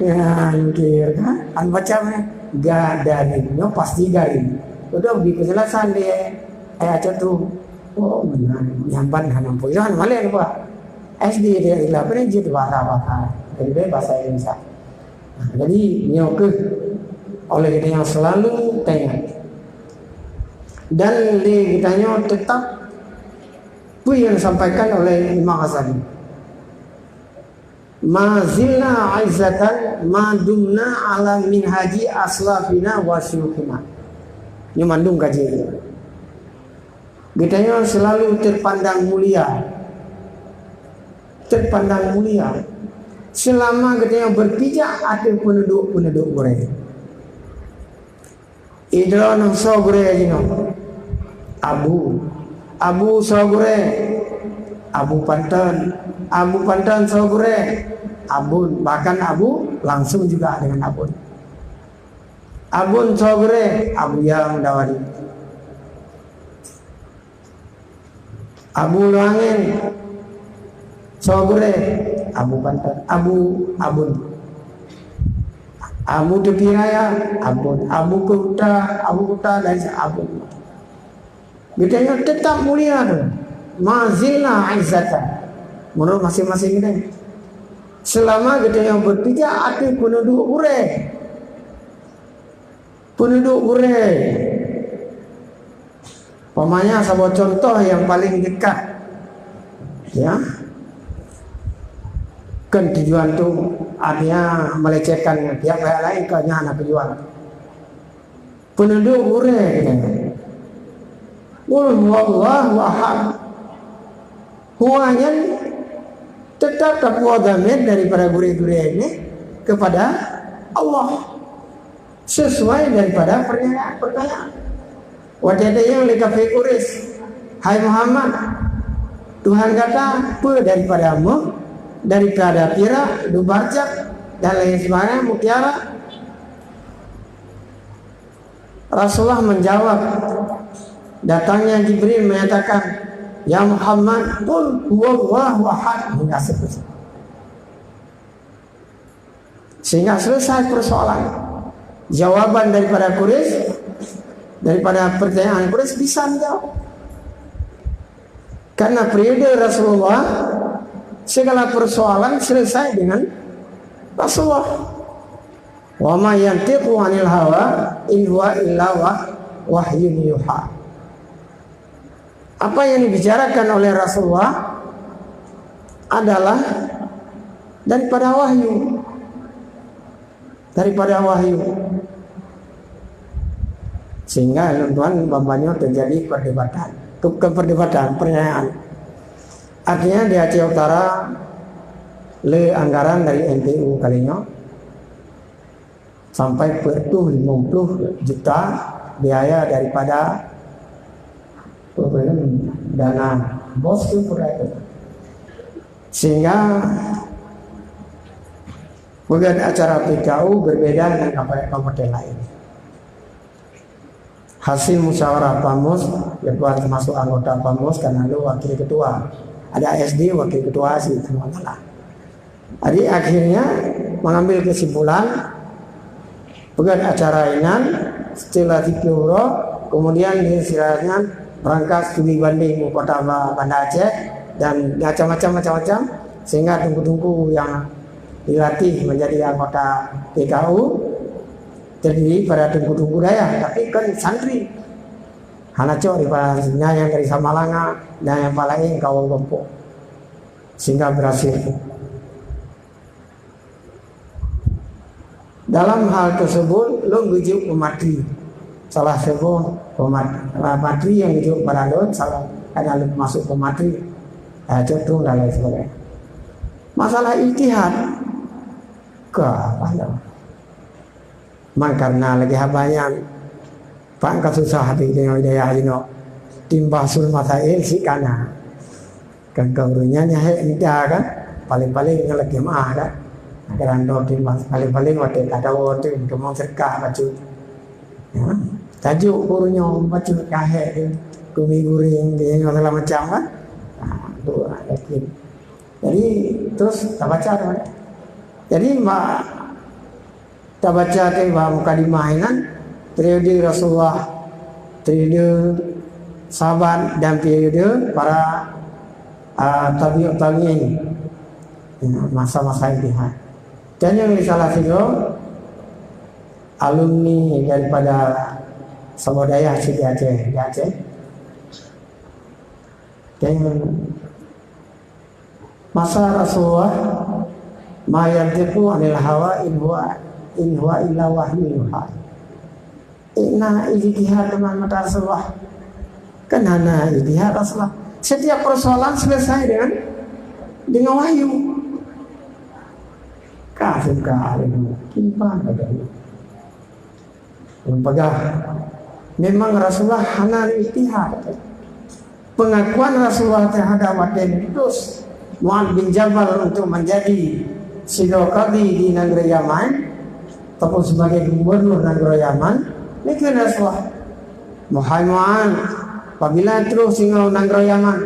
Ya, mikir, kan? An baca mana? Ga-, daring. Nyoe pasti garing. Udah bri penjelasan dia. Ayat tu. Oh, meunan. Nyamban hana pun. Jangan malah lupa. S D dia istilah apa ni? Jeuet bahasa-bahasa. Jadi, bahasa Indonesia. Nah, jadi, nyoe keuh oleh kita yang selalu tanya. Dan di kita nyoe tetap peue yang disampaikan oleh Imam Ghazali. "Ma zilna aizzatan ma dumna ala minhaji aslafina wa syuyukhina." Nyoe mandum kaji. Geutanyoe selalu terpandang mulia. Terpandang mulia. Selama geutanyoe berpijak ateueh peuneuduek-peuneuduek gurèe. Idroeneuh soe gurèe jinoe? Abu. Abu soe gurèe? Abu Panton. Abu Panton soe gurèe? Abon. Bahkan Abu langsung juga dengan Abon. Abon soe gurèe? Abuya Mudawari. Abu Luangen soe gurèe? Abu Panton. Abu, Abon. Abu Tepi Raya, Abon. Abu Kuta, Abu Kuta dan Abon. Geutanyoe tetap mulia tu. Ma zilna aizzatan. Menurut masing-masing geutanyoe. Selama geutanyoe berpijak ateueh peuneuduek gurèe. Peuneuduek gurèe. Umpamanya saboh contoh yang paling dekat. Ya. Kan tujuan tu artinya melecehkan pihak-pihak lain, kan hana tujuan. Peuneuduek gurèe. Qul huwallahu ahad. Huwa nyan tetap tapeugah dhamir daripada gurèe-gurèe nyan kepada Allah. Sesuai daripada pertanyaan, pertanyaan. Watèe tanyong lé kafé Quraisy, "Hai Muhammad, Tuhan gata peue daripada eumah, daripada pirak, dubarjak, dan lain sebagainya, mutiara?" Rasulullah menjawab, datangnya Jibril menyatakan, "Ya Muhammad, qul huwallahu ahad," hingga seterusnya. Sehingga selesai persoalan. Jawaban daripada Quraisy, daripada pertanyaan Quraisy bisa menjawab. Karena periode Rasulullah, segala persoalan selesai dengan Rasulullah. "Wa ma yantiqu 'anil hawa, in huwa illa wah-, wahyun yuha." Apa yang dibicarakan oleh Rasulullah adalah daripada wahyu. Daripada wahyu. Sehingga lôn tuan bak nyoe terjadi perdebatan. Bukan perdebatan, pertanyaan. Artinya di Aceh Utara le anggaran dari N T U kali nyoe sampai peuet ploh limong ploh juta biaya daripada dana bos tu pura itu. Sehingga bukan acara P K U berbeda dengan apa kabupaten lain. Hasil musyawarah Pamus, ketua termasuk anggota Pamus, karena lu wakil ketua. Ada S D wakil ketua sih, kalau nggak salah. Jadi akhirnya mengambil kesimpulan, peugöt acara inan, setelah tiga uroe, kemudian di sirahnya berangkat studi banding kota Ba-, Banda Aceh dan macam-macam, macam-macam. Sehingga teungku-teungku yang dilatih menjadi anggota P K U terdiri pada teungku-teungku dayah, tapi kan santri. Hana cok daripada nyang dari Samalanga, nyang, nyang laén kawan kelompok. Sehingga berhasil. Dalam hal tersebut, lôn geujok peumatri. Salah saboh peumat-, peumatri nyang geujok bak lôn, salah, karena lôn masuk peumatri. Ah, cok tu dan lain sebagainya. Masalah ijtihad, ka apa lôn? Man karena lagèe haba nyan, Pak, ka susah hati deungon hidayah jinoe. Timbang sul masail si kana. Kan keu ureueng nyan nyang hék nida kan, paléng-paléng ngon lagèe meu'ah kan. Kadang droe timbang paléng-paléng watèe ka dawa tu, teumong seudeukah bacut. Ya, tajuk ureueng nyoe bacut ka hék tu, kumi guring, dia nyoe segala macam kan. Ha, tu yakin. Jadi, terus tabaca tu. Jadi, ma-, Tabaca teuh bak mukadimah nyan, periode Rasulullah, periode sahabat dan periode para, ah, tabi'ut tabi'in. Ya, masa-masa ijtihad. Dan nyang salah sidroe alumni daripada saboh dayah cit di Aceh, di Aceh. Dan masa Rasulullah, "Ma yantiqu 'anil hawa in huwa, in huwa illa wahyu yuha." Eh, na ijtihad teuma masa Rasulullah. Kan hana ijtihad Rasulullah. Setiap persoalan selesai dengan, dengan wahyu. Ka suka ilmu. Kiban pada ilmu. Peugah, memang Rasulullah hana ijtihad. Pengakuan Rasulullah terhadap watèe diutus Mu'adz bin Jabal untuk menjadi sidroe kadhi di nanggroe Yaman, ataupun sebagai gubernur nanggroe Yaman, dikheun Rasulullah, "Wahai Mu'adz, apabila troh singoh nanggroe Yaman,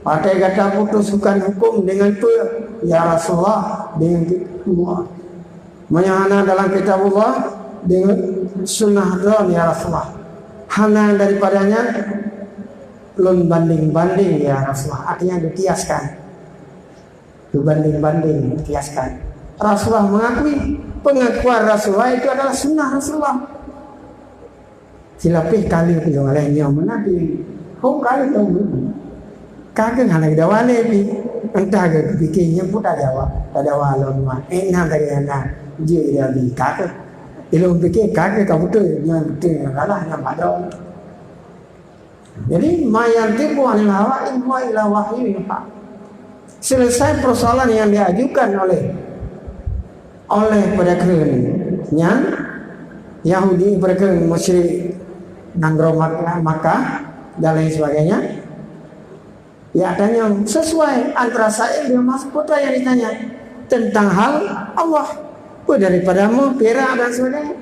watèe gata putuskan huköm dengan peue, ya Rasulullah?" Dengan peue? Meunyoe hana dalam Kitabullah, deungon sunnah droe, ya Rasulullah. Hana daripada nyan, lôn banding-banding, ya Rasulullah. Artinya dikiaskan. Dibanding-banding, dikiaskan. Rasulullah mengakui, pengakuan Rasulullah itu adalah sunnah Rasulullah. Silapeh kali pih lôn lagèe nyoe meunan pih. Hom kali lôn. Ka keuh hana geudawa lé pih. Entah geupiké nyan pun tadawa, tadawa lôn mah. Eh, na lagèe nyan na. Jeuet jadi ka keuh. Ilôn piké ka keuh ka beutôi, nyan beutôi, nyan salah, nyan padong. Jadi, "Ma yantiqu 'anil hawa in huwa illa wahyu yuha." Selesai persoalan yang diajukan oleh, oleh peue kheun nyan, Yahudi, peue kheun musyrik nanggroe Mak-, Makkah dan lain sebagainya. Ya, tanya sesuai antara sail dengan mas-, peue yang ditanya tentang hal Allah. Peue daripada meuh, pirak dan sebagainya.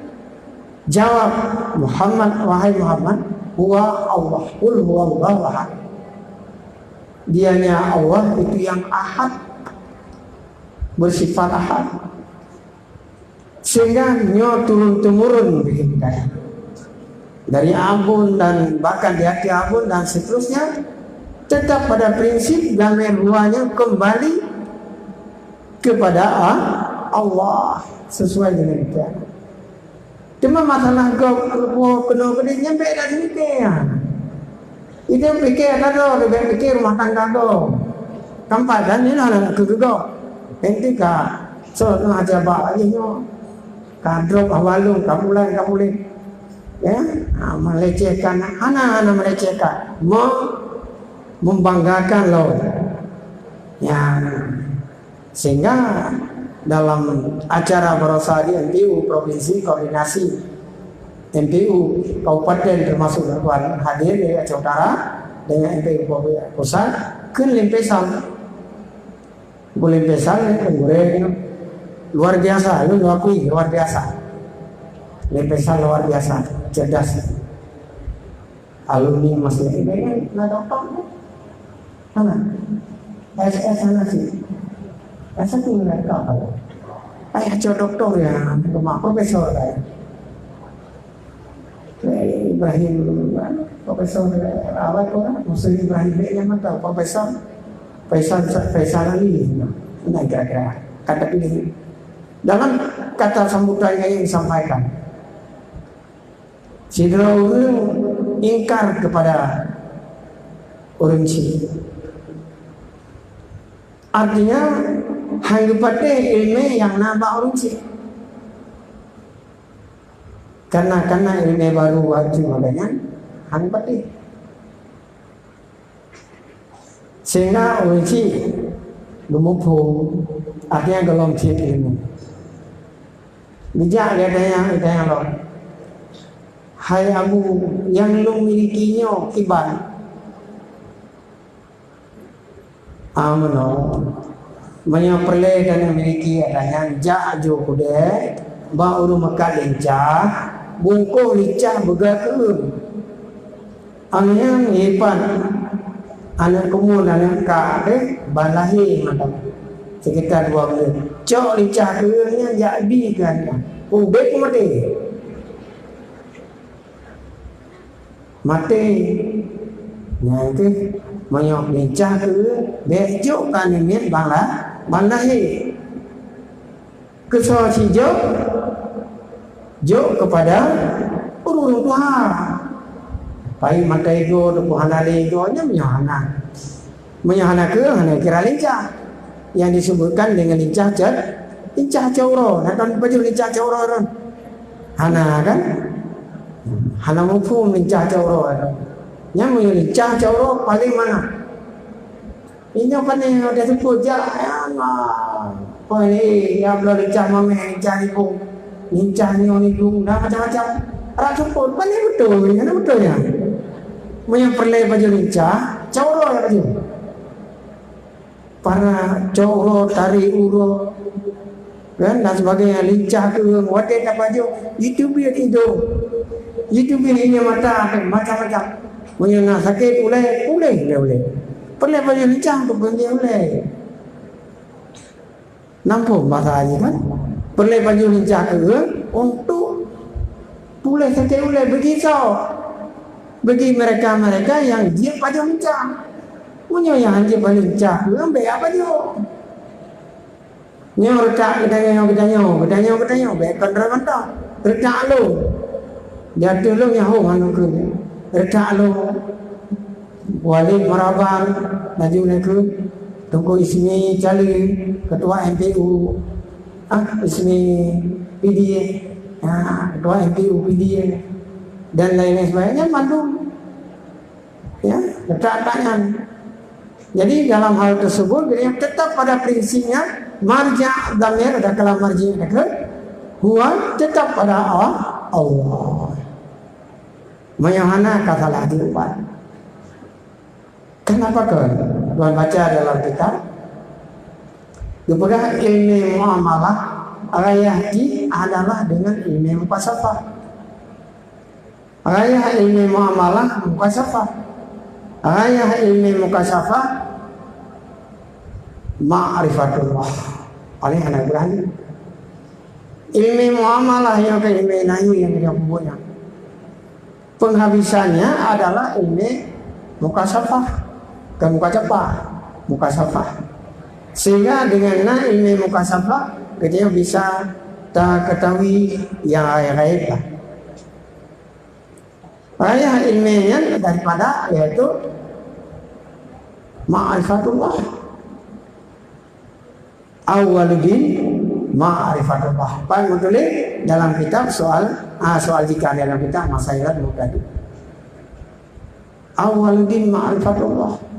Jawab Muhammad, "Wahai Muhammad, huwa Allah, qul huwallahu ahad." Dianya Allah itu yang ahad, bersifat ahad. Sehingga nyoe turun-temurun bagi hidayah. Dari abon dan bahkan di akhir abon dan seterusnya, tetap pada prinsip dan ruhnya kembali kepada A-, Allah sesuai dengan itu. Cuma masalah gob keunoe keudeh nyan bèk dak jipike nyan. Itu pikir ata droe, bèk pikir rumah tangga gob. Kan padan nyoe hana keu gob. Enti ka soe nyoe aja bak lagèe nyoe. Ka drop awalung, ka bulan, ka bulan. Ya, ha, melecehkan, hana, hana melecehkan. Me-, membanggakan lom. Ya. Sehingga dalam acara barosa di M P U Provinsi, koordinasi M P U Kabupaten termasuk Tuan hadir dari Aceh Utara dengan M P U Pusat, kheun limpesan. Limpesan, eh, gurèe luar biasa, lôn akui luar biasa. Limpesan luar biasa, cerdas. Alumni masih, eh, na doktor tu. Hana. S S hana sih. S satu mereka apa? Ayah cok doktor ya, cuma profesor kan. Eh, Ibrahim, profesor, apa tu kan? Musa Ibrahim, dia yang mana tahu, profesor. Faisal, Faisal Ali, nah, kira-kira. Kata pilih. Dalam kata sambutan yang disampaikan, sidroe ureuëng ingkar kepada ureuëng chik. Artinya, hana geupatéh ilmu nyang na bak ureuëng chik. Karena, karena ilmu baru wajib makanya hana geupatéh. Sehingga ureuëng chik geumuphom, artinya gohlom cit ilmu. Geujak geutanyoe, geutanyoe lom, "Hai Abu, nyang lôn miliki nyoe kiban?" "Ah, meunoe, meunyoe peureulée tanyoe miliki ata nyan, jak ju keudée bak ureuëng meukat lincah, bungkôh lincah beugét keuh." Aneuëk nyan hipan, aneuëk keumuen, aneuëk kak deh, ban lahé mantong, sekitar dua buleuen. Cok lincah keuh nyan jak bi keu aneuëk nyan. Ubé peumaté. Maté. Nyan keuh, meunyoe lincah keuh, bék jok keu aneuëk miet ban la-, ban lahé. Keusoe sijok, jok keupada ureuëng tuha. Pai maté goe, teupeu hana lé goe, nyan meunyoe hana. Meunyoe hana keuh, hana kira lincah. Nyang disebutkan dengan lincah cot, lincah cot uroe. Nah, kan pajoh lincah cot uroe, kan? Hana, kan? Hana muphom lincah cot uroe, kan? Nyan meunyoe lincah cot uroe, paléng mangat. Inyoe pané udah seupôt jak, ya Allah. Pané, ya Allah, lincah mamèh, lincah nibong, lincah nyoe nibong, dah macam-macam. Rak seupôt, pané beutôi, hana beutôi nyan. Meunyoe peureulée pajoh lincah, cot uroe ya pajoh. Para cot uroe, tarék uroe, kan, dan sebagainya, lincah keuh, watée tapajoh, jiteubiet idong, jiteubiet ié mata, macam-macam. Meunyoe na sakét ulée, puléh lé ulée. Peureulée pajoh lincah untuk puléh ulée. Nampôh basa jih kan? Peureulée pajoh lincah keuh untuk puléh sakét ulée, bagi soe? Bagi mereka-mereka yang jeuet pajoh lincah. Meunyoe nyang hana jeuet pajoh lincah keuh, bék pajoh. Nyoe reutak geutanyoe, geutanyoe, geutanyoe, geutanyoe, bék kon droe mantong. Reutak lôn. Di ateueh lôn nyan hom hana keuh. Reutak lôn. Walid Maraban, laju na keuh Teungku Ismi Cali, Ketua M P U. Ah, Ismi Pidie. Ah, Ketua M P U Pidie. Dan lain-lain sebagainya, mandum. Ya, reutak-reutak nyan. Jadi, dalam hal tersebut, dia tetap pada prinsipnya, marja' dhamir, ada kalam marji' ada ke, huwa, tetap pada Allah. Allah. Meunyoe hana ka salah diubat. Kenapa ke? Tuan baca dalam kitab. Geupeugah ilmu muamalah, rayah jih adalah dengan ilmu mukasyafah. Rayah ilmu muamalah mukasyafah. Rayah ilmu mukasyafah ma'rifatullah. Paléng hana beurani. Ilmu muamalah nyang ka ilmu nahyu nyang ka peubuet nyan. Penghabisannya adalah ilmu mukasyafah. Bukan mukasyafah, mukasyafah. Sehingga dengan na ilmu mukasyafah, kita bisa ta ketahui yang gaib-gaib lah. Rayah ilmu nyan daripada, yaitu ma'rifatullah. Awwaluddin ma'rifatullah. Pan meutuléh dalam kitab soal, ah, soal jika dalam kitab Masailat Mubtadi. Awwaluddin ma'rifatullah.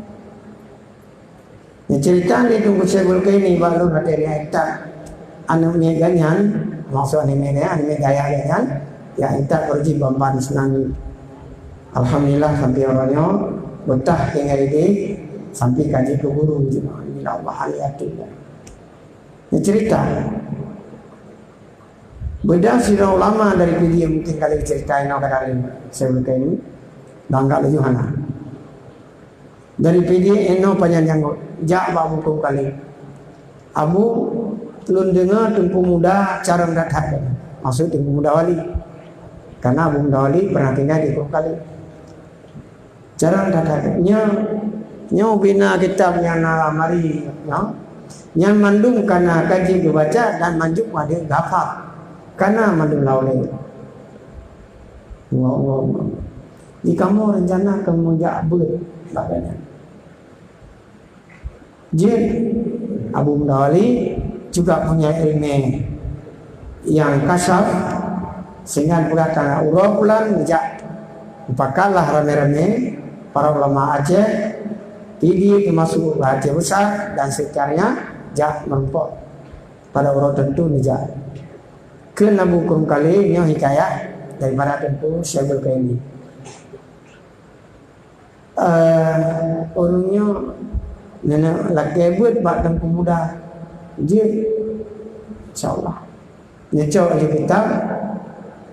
Nyan cerita di Teungku Syaibul Kaini bak lôn watée di Aitak. Aneuëk miet geuh nyan, maksud aneuëk miet geuh nyan, aneuëk miet gaya geuh nyan, ya Aitak beureuji bamban seunang. Alhamdulillah, sampai uroe nyoe, beutah tinggai idéh, sampai ka jeuet keu guru. Alhamdulillah, Allah aliyah. Nyan cerita. Beda sidroe ulama dari Pidie mungkin kali cerita inoe ka dalam saya ini. Bangga laju hana. Dari Pidie inoe panyang janggot. Jak bak Abu Teungku Khalil. "Abu, lôn deungoe Teungku Muda carông that-that." Maksud Teungku Muda Wali. Karena Abu Muda Wali pernah tinggal di Teungku Khalil. Carông that-that. Nyoe Nyoe bina kitab nyang na lam lamari nyoe. Nyan mandum kana ka jeuet geubaca dan manjum ka jeuet geuhafal. Kana mandum lam ulée. Di kamoe rencana keu meujak beuet bak nyan. Jeuet Abu Muda Wali juga punya ilmu yang kasyaf, sehingga peugah ka uroe bulan jak mupakatlah ramé-ramé para ulama Aceh, Pidie termasuk Aceh Besar dan sekitarnya jak meureumpok pada uroe teuntu neujak. Keu Abu Kurum Kali nyoe hikayah daripada Teungku Syaibul Kaini. Eh, ureuëng nyoe nenek lakée beuet bak Teungku Muda. Jeuet, insya Allah. Nyecok lé kitab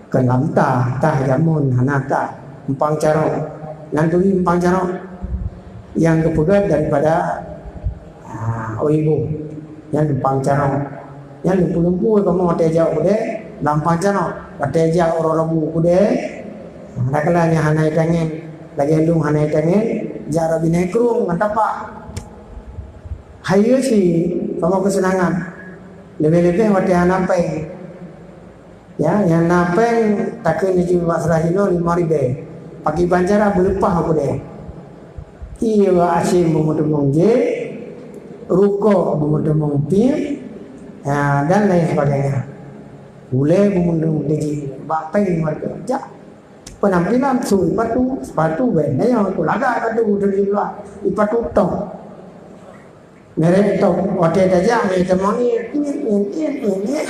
keu lam ta, ta jameun hana ta, empang carông. Nan turi empang carông nyang geupeugét daripada, ah, Oibo, nyang empang carông. Nyan lumpu-lumpu kamoe watée jak u keudée, lam pancanok. Watée jak uroe Rabu u keudée, kadang-kadang nyang hana itangen, lagée lôn hana itangen, jak rot binéh krueng ngon tapak. Hayeue cit kamoe keuseunangan, leubeh-leubeh watée hana péng. Ya, nyang na péng takheun jijeuet bak seurah jinoe limong ribée. Pakriban cara beuleupah u keudée. Ié bak aséng beumeuteumong jé, rukok beumeuteumong piem, ya, dan lain sebagainya. Gulée beumeuteumong jé, bak péng limong ribée. Jak penampilan su ipatu, sepatu ben. Ayo, aku lagak ipatu dari luar. Ipatu top. Merek top, watée tajak, meuteumong ié, ié, ié.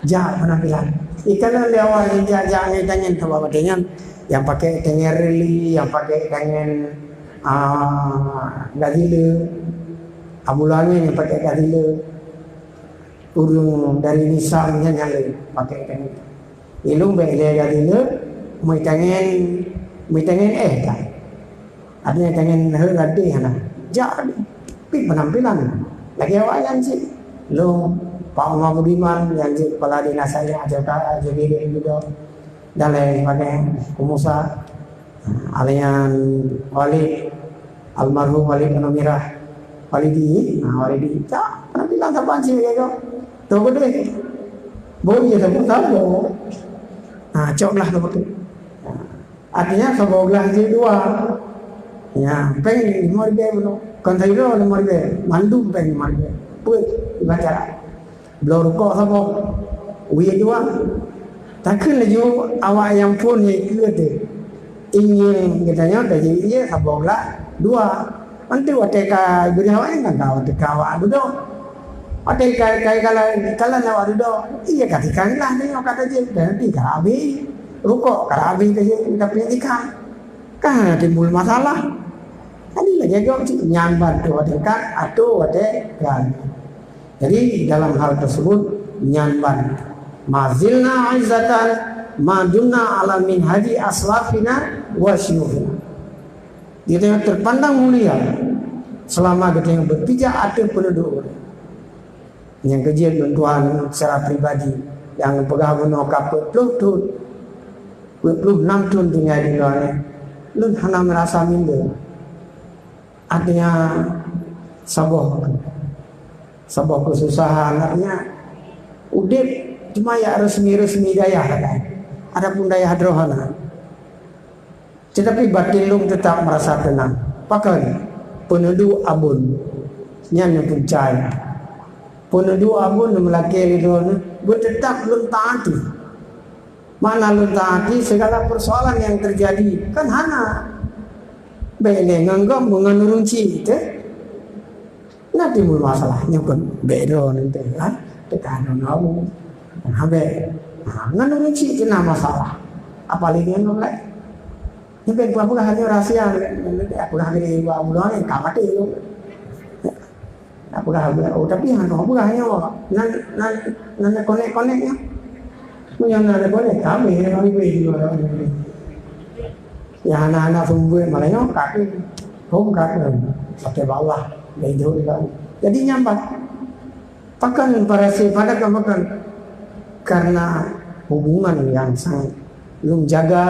Jak penampilan. Ikan lé awak nyang jak-jak ngon tangen, sabab watée nyan nyang pakai tangen reli, nyang pakai tangen, ah, gazile. Abu Langi nyang pakai gazile. Ureuëng dari Nisam nyan nyang lé pakai tangen. Ilung bék lé gaki le, meutangen, meutangen éh ka. Artinya tangen heuet ladeh hana. Jak pi penampilan. Lagée awak nyan cit. Lôn Pak Umar Budiman nyan cit kepala dinas saya, J K, J B D gitu. Dan lain sebagainya. Ku Musa. Alian Walid, almarhum Walid Anumirah. Walidi, nah, Walidi. Tak, penampilan saban cit lagée tu. Tu beudeh. Bau ié saban saban. Nah, cok lah tu betul. Artinya saboh glah jeuet dua. Ya, péng limong ribée bunoe. Kon sayuran limong ribée, mandum péng limong ribée. Peuet ibaca. Bloe rukok saboh, wie dua. Takheun laju awak nyang phon nyang ikeue teuh. Ingieng geutanyoe tajak ie saboh glah dua. Mantu watée ka geuriah awak nyan ka watée ka awak dudoe. Watée ka, ka, ka, ka, ka awak dudoe, ie ka tikang glah tanyoe ka tajak, dan nanti ka habéh. Rukok ka habéh tajak, tapi tikang. Ka timbul masalah. Jadi lagée gob cit nyan ban tu watée ka, atau watée ka. Jadi dalam hal tersebut nyan ban. Ma zilna aizzatan ma dumna ala minhaji aslafina wa syuyukhina. Geutanyoe terpandang mulia selama geutanyoe berpijak ateueh peuneuduek ureuëng. Nyang keujeuet lôn tuan secara pribadi nyang peugah bunoe ka peuet ploh thon, peuet ploh nam thon tinggai di luwa nyoe, lôn hana meurasa minder. Artinya saboh, saboh keususahan, artinya udeb cuma jak resmi-resmi dayah kan. Adapun dayah droe hana. Tetapi batin lôn tetap merasa tenang. Pakon? Peuneuduek abon. Nyan nyang peucaya. Peuneuduek abon meulakée lé droeneuh, beutetap lôn taati. Makna lôn taati segala persoalan yang terjadi, kan hana. Bék lé ngon gob ngon ureuëng chik teuh. Na timbul masalah nyoe kon bék droeneuh teuh kan, teuka droeneuh abu. Nah, bék. Nah, ngon ureuëng chik kena masalah. Apalagi ngon ureuëng laén. Nyoe bék peugah-peugah nyoe rahsia, bék peugah lé bak bunoe nyoe ka maté tu. Nak peugah, oh, tapi hana peugah nyoe. Nan, nan, nan konek-konek nyoe. Meunyoe nan konek, kami yang lebih juga. Ya, hana-hana sumber malah nyoe kaki. Hom kaki. Pakai bawah. Jadi nyan bah. Pakon para si pada kamakan karena hubungan yang sangat lôn jaga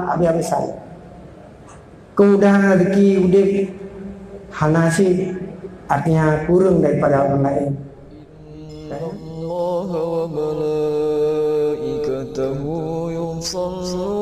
habis-habisan. Kemudahan rezeki udeb hana seb, artinya kurang daripada orang lain. إن الله وملائكته يصلون